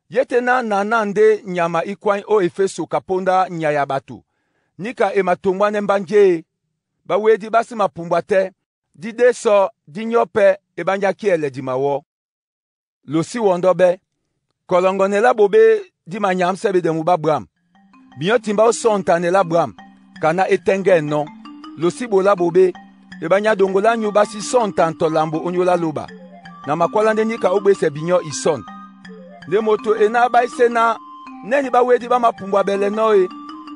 Yé tɛ́ ná na ná ndé nyama í kwáín ó Efeso ka póndá nyay ya ɓato, níka e matoŋgbwánɛ́ mbá njé e? Ɓáwédí ɓá sí mapumbwa tɛ́, dí ɗé sɔ, dí nyɔ́ pɛ́, eɓánjá kíɛlɛ di mawɔ́. Lo sí wɔndɔ́ ɓɛ́. Kɔlɔŋgɔnɛ lá ɓoɓé dí manyǎmsɛ́ ɓedɛmu ɓá ɓwǎm̀. Binyɔ́ timbá ó sɔ̂ŋtanɛ lá ɓwǎm̀, ka ná é tɛ́ŋgɛ́nɔ́. Lo sí ɓolá ɓoɓé. Eɓanya ɗoŋgo lányu ɓá sí sɔ̂ŋtan tɔ lambo ónyólá lóɓa. Na makwálá ndé níka ó ɓwésɛ binyɔ́ isɔ̂n. Nde moto e ná á ɓáísɛ́ ná nɛ́nī ɓáwédí ɓá mapumbwabɛlɛnɔ́ e,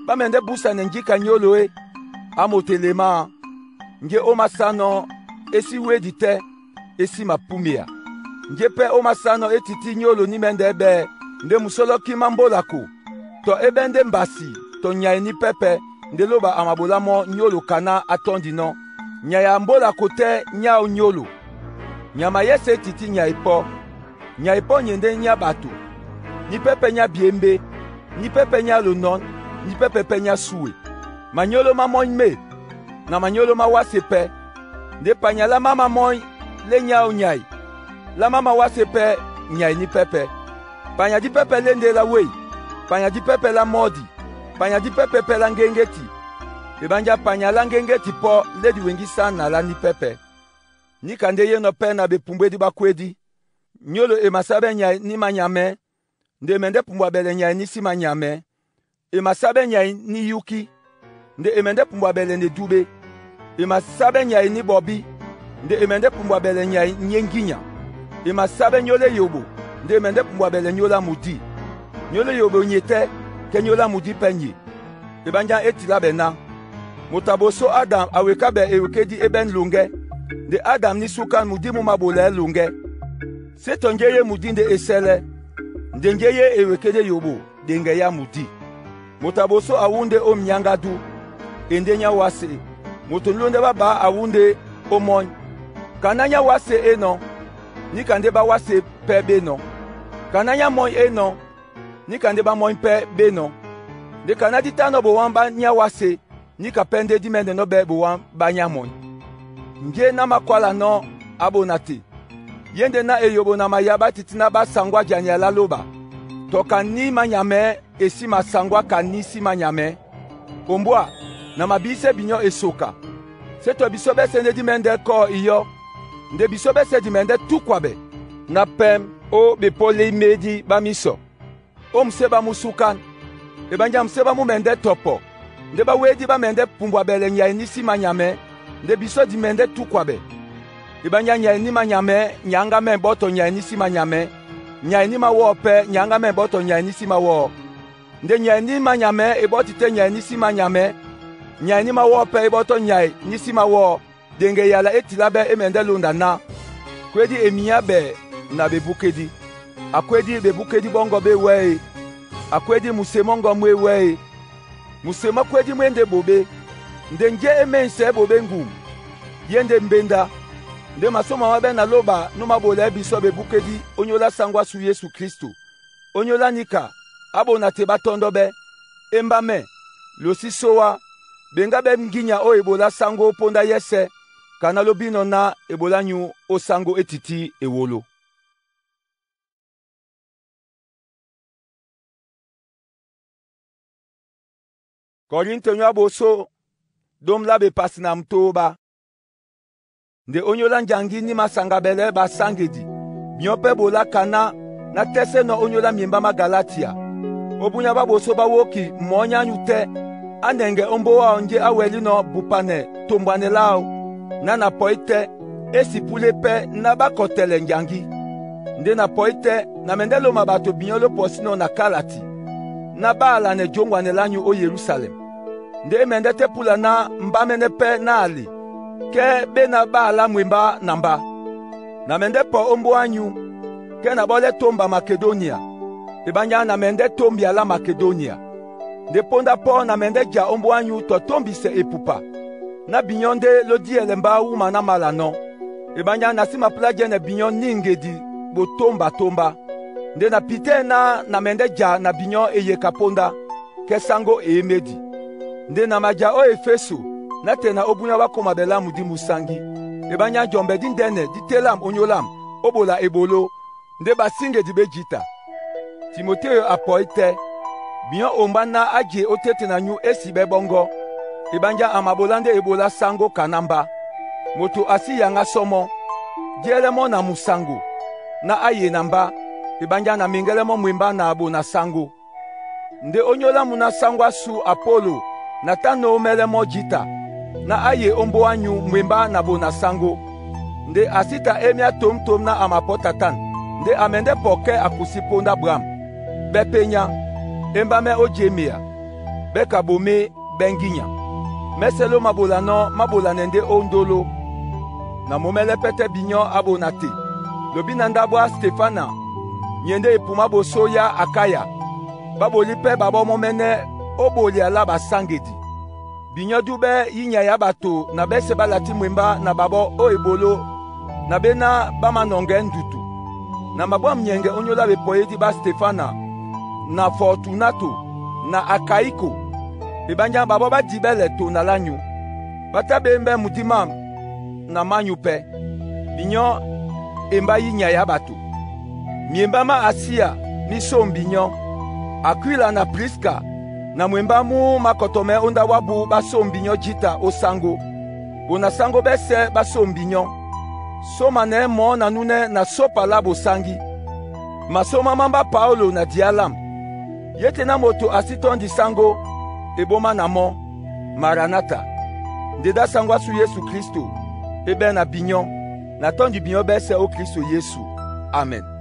ɓá mɛndɛ́ búsanɛ njíka nyólo é? Á moto elema a? Njé ó másánɔ́ é sí wédi tɛ́, é sí mapúmea. Njé pɛ́ ó másánɔ́ é tití nyólo ní mɛ́ndɛ́ ɓɛ́, ndé musɔ́lɔ́kí má mbólako, tɔ é ɓɛ́ ndé mbasi tɔ nyay ní pɛ́pɛ̄, ndé lóɓa a maɓolá mɔ́ nyólo ka ná á tɔ́ndinɔ́. Nyay a mbólako tɛ́ nyáō nyólo. Nyama yɛ́sɛ̄ é tití nyay pɔ́. Nyay pɔ́ nye ndé nyá ɓato. Ní pɛ́pɛ́ nyá byěmbé, ní pɛ́pɛ́ nyá lonɔ̌n, ní pɛ́pɛ́ pɛ́ nyá súe. Manyólo má mɔ́ny mé, na manyólo má wásē pɛ́. Ndé panya lá má mamɔ́ny lé nyáō nyay, lá má mawásē pɛ́ nyay ní pɛ́pɛ́. Panya dí pɛ́pɛ́ lé ndé lá wêy, panya dí pɛ́pɛ́ lá mɔ́di, panya dí pɛ́pɛ́ pɛ́ lá ŋgéŋgéti. Eɓanja panya lá ŋgéŋgéti pɔ́ lé diweŋgísá na lá ní pɛ́pɛ́. Níka ndé yénɔ̄ pɛ́ na bepumbwédi ɓá kwédí. Nyólo e masábɛ́ nyay ní manyamɛ́, nde e mɛndɛ́ pumbwabɛlɛ nyay ní sí manyamɛ́. E masábɛ́ nyay ní yúkí. Nde e mɛndɛ́ pumbwa bɛlɛ na edú ɓé. E masábɛ́ nyay ní ɓɔbí, nde e mɛndɛ́ pumbwa bɛlɛ nyay ní éŋgínya. E masábɛ́ nyólo eyoɓo, nde e mɛndɛ́ pumbwa bɛlɛ nyólo á mudí. Nyólo eyoɓo e nye tɛ́ kɛ́ nyólo á mudí pɛ́ nye. Eɓánjá e tilá ɓɛ ná: “Moto a ɓosó Adam a weká bɛ ewekédí é ɓɛ́n loŋgɛ́.” Nde Adam ní súkân mudí mú māɓolɛɛ́ loŋgɛ́. Sé tɔ njé yé mudí ndé e sɛ́lɛ́, nde njé yé ewekédí eyoɓo ɗeŋgɛ yá mudí. Moto a ɓosó a wú ndé ó minyáŋgádú, e ndé nyá wásē. Moto ní lóndɛ́ ɓá ɓaá a wú ndé ó mɔ́ny. Kaná nyá wásē énɔ̄, níka ndé ɓá wásē pɛ́ ɓé nɔ̄. Kaná nyá mɔ́ny énɔ̄, níka ndé ɓá mɔ́ny pɛ́ ɓé nɔ̄. Nde kaná dí tá nɔ́ bowán ɓá nyá wásē, níka pɛ́ ndé dí mɛ́ndɛnɔ́ ɓɛ́ bowán ɓá nyá mɔny. Njé ná mākwálanɔ́ á ɓóna te? Yé ndé ná eyoɓo na maya ɓá titíná ɓá saŋgwá jania lá lóba, tɔ ka ní mányamɛɛ́ e sí masaŋgwá ka ní sí mányamɛɛ́. Ombwá, na mabísɛ́ binyɔ́ esoka. Sé tɔ bisɔ́ ɓɛ́sɛ̄ ndé dí mɛ̌ndɛ́ kɔ́ iyɔ́, nde bisɔ́ ɓɛ́sɛ̄ di mɛndɛ́ túkwabɛ, ná pɛ́m ó bepɔ́lɛ́ ímédí ɓá mísɔ. Ó musé ɓá mú súkán. Eɓánjá musé ɓá mú mɛndɛ́ tɔ pɔ, nde ɓá wédí ɓá mɛndɛ́ pumbwa bɛlɛ nyay ní sí mányamɛɛ́, nde bisɔ́ di mɛndɛ́ túkwabɛ. Eɓánjá nyay ní mányamɛɛ́ nyǎŋgámɛ́ ɓɔ́tɔ nyay ní sí mányamɛɛ́. Nyay ní mawɔ́ɔ pɛ́ nyǎŋgámɛ́ ɓɔ́tɔ nyay ní sí mawɔ́ɔ. Nde nyay ní mányamɛɛ́ e ɓɔ́ titɛ́ nyay ní sí mányamɛɛ́. Nyay ní mawɔ́ɔ pɛ́ e ɓɔ́tɔ́ nyay ní sí mawɔ́ɔ. Ɗeŋgɛ eyala é tilá ɓɛ́ é mɛndɛ́ lónda ná: “Kwédí e minyá bɛ na ɓebúkédí. Akwédí ɓebúkédí ɓɔ́ŋgɔ ɓá ewɛ́ e, akwédí muse mɔ́ŋgɔ mú ewɛ́ e. Muse mɔ́ kwédí mú e ndé ɓoɓé. Nde njé é mɛ̂nsɛɛ́ ɓoɓé ŋgum, yé ndé mbéndá. Nde masóma má ɓɛ́ na lóba nú māɓolɛɛ́ bisɔ́ ɓebúkédí ónyólá sáŋgó ásu Yesu Klísto. Ónyólá níka, á ɓona te ɓá tɔ́ndɔ́ ɓɛ́. Émbámɛ́, losí sówá, ɓeŋgá ɓɛ́ ŋgínya ó ebolá sáŋgó póndá yɛ́sɛ̄, kaná ló bínɔ̄ ná ebolá nyú ó sáŋgó é tití ewolo. Kɔrínto nyú a ɓosó, ɗóm lá ɓepasi na mutóó ɓá. Nde ónyólá njaŋgí ní masaŋga bɛlɛɛ́ basáŋgedi, binyɔ́ pɛ́ ɓolá kaná ná tɛ́sɛ́nɔ̄ ónyólá miembá má Galatia. Óbúnyá ɓá ɓosó ɓá wóki mɔ̌nyányu tɛ́, á nɛŋgɛ ó mbóáō njé á wɛlínɔ̄ bupanɛ tombwanɛ láō, ná na pɔí tɛ́, é si púlé pɛ́ ná ɓá kɔtɛlɛ njaŋgí. Nde na pɔí tɛ́, na mɛndɛ́ loma bato binyɔ́ lópɔsínɔ̄ na kálati, ná ɓá alanɛ jǒŋgwanɛ lányu ó Yerusalɛm. Nde é mɛndɛ́ tɛ́ púla ná mbámɛ́nɛ́ pɛ́ na ale, kɛ́ ɓé ná ɓá alá mwembá na mbá. Na mɛndɛ́ pɔ ó mbóa ányú, kɛ́ na ɓɔ́lɛ́ tómba Makedonia. Eɓánjá na mɛndɛ́ tómbia lá Makedonia. Nde póndá pɔ́ na mɛndɛ́ ja ó mbóa ányú tɔ tómbisɛ epupa, ná binyɔ́ ndé ló díɛlɛ mbá wúma ná málanɔ́. Eɓánjá na sí maplájɛ́nɛ binyɔ́ ní ŋgedi botómba-tómbá. Nde na pitɛ́ ná na mɛndɛ́ ja na binyɔ́ eyeka póndá, kɛ́ sáŋgó e emédi. Nde na maja ó Efeso nátɛna ó búnyá ɓá kóma ɓɛ lá mudí musáŋgí. Eɓánjá jɔmbɛ díndɛ́nɛ dí télám ónyólám ó ɓola eboló, ndé ɓasíŋgedi ɓé jǐta. Timotéyo a pɔí tɛ́. Binyɔ́ ombá ná á je ó téte na nyú é si ɓɛ́ ɓɔ́ŋgɔ́. Eɓánjá a maɓolá ndé ebolá sáŋgó kaná mbá. Moto a sí yaŋá sɔ́ mɔ́, jɛ́lɛ́ mɔ́ na musaŋgo, ná á ye na mbá, eɓánjá na meŋgɛ́lɛ́ mɔ́ mwembá na ɓona sáŋgó. Nde ónyólá mú ná sáŋgó ásu Apolo na tá nómɛ́lɛ́ mɔ́ jǐta, ná á ye ó mbóa ányú mwembá na ɓona sáŋgó. Nde a sí ta e myá tǒmtǒm ná a mapɔ̌ tatân, nde a mɛndɛ́ pɔ kɛ́ a kusí póndá bwâm. Ɓɛ́ pényá, émbámɛ́ ó jemea, ɓɛ́ ka ɓomé ɓɛ́ ŋgínya. Mɛ́sɛ̄ ló maɓolanɔ́ má ɓolanɛ ndé ó ndóló. Na momɛ́lɛ́ pɛ́tɛ́ binyɔ́ á ɓona te. Lobí na ndáɓo á Stefana, nye ndé epumá ɓosó yá Akaya, ɓá ɓolí pɛ́ ɓaɓɔ́ mɔ́mɛ́nɛ́ ó ɓolea lá basáŋgedi. Binyɔ́ dú ɓɛ́ yínya ya ɓato na ɓɛ́sɛ̄ ɓá latí mwembá na ɓaɓɔ́ ó eboló na ɓéná ɓá manɔŋgɛɛ́ ndutu. Na mabwâm nyɛŋgɛ ónyólá ɓepɔyédí ɓá Stefana na Fɔtunato na Akaiko. Eɓánjá ɓaɓɔ́ ɓá dibɛ́lɛ tona lányu. Ɓá tá ɓé embɛ́ mudí mâm na mányu pɛ́. Binyɔ́ embá yínya ya ɓato. Miembá má Asia mí sôm binyɔ́. Akwila na Priska na mwembá mú makɔtɔmɛɛ́ ó ndáɓo ábū ɓá sôm binyɔ́ jǐta ó sáŋgó. Ɓona sáŋgó ɓɛ́sɛ̄ ɓá sôm binyɔ́. Sómanɛɛ́ mɔɔ́ na núnɛ́ na sópa lá bosáŋgí. Masómá má mbá Paólo na diá lâm. Yé te ná moto a sí tɔ́ndi sáŋgó, e ɓóma na mɔ́. Maranata! Nde dá saŋgó ásu Yesu Klísto é ɓɛ́ na binyɔ́ na tɔ́ndi binyɔ́ ɓɛ́sɛ̄ ó Klísto Yesu. Amen.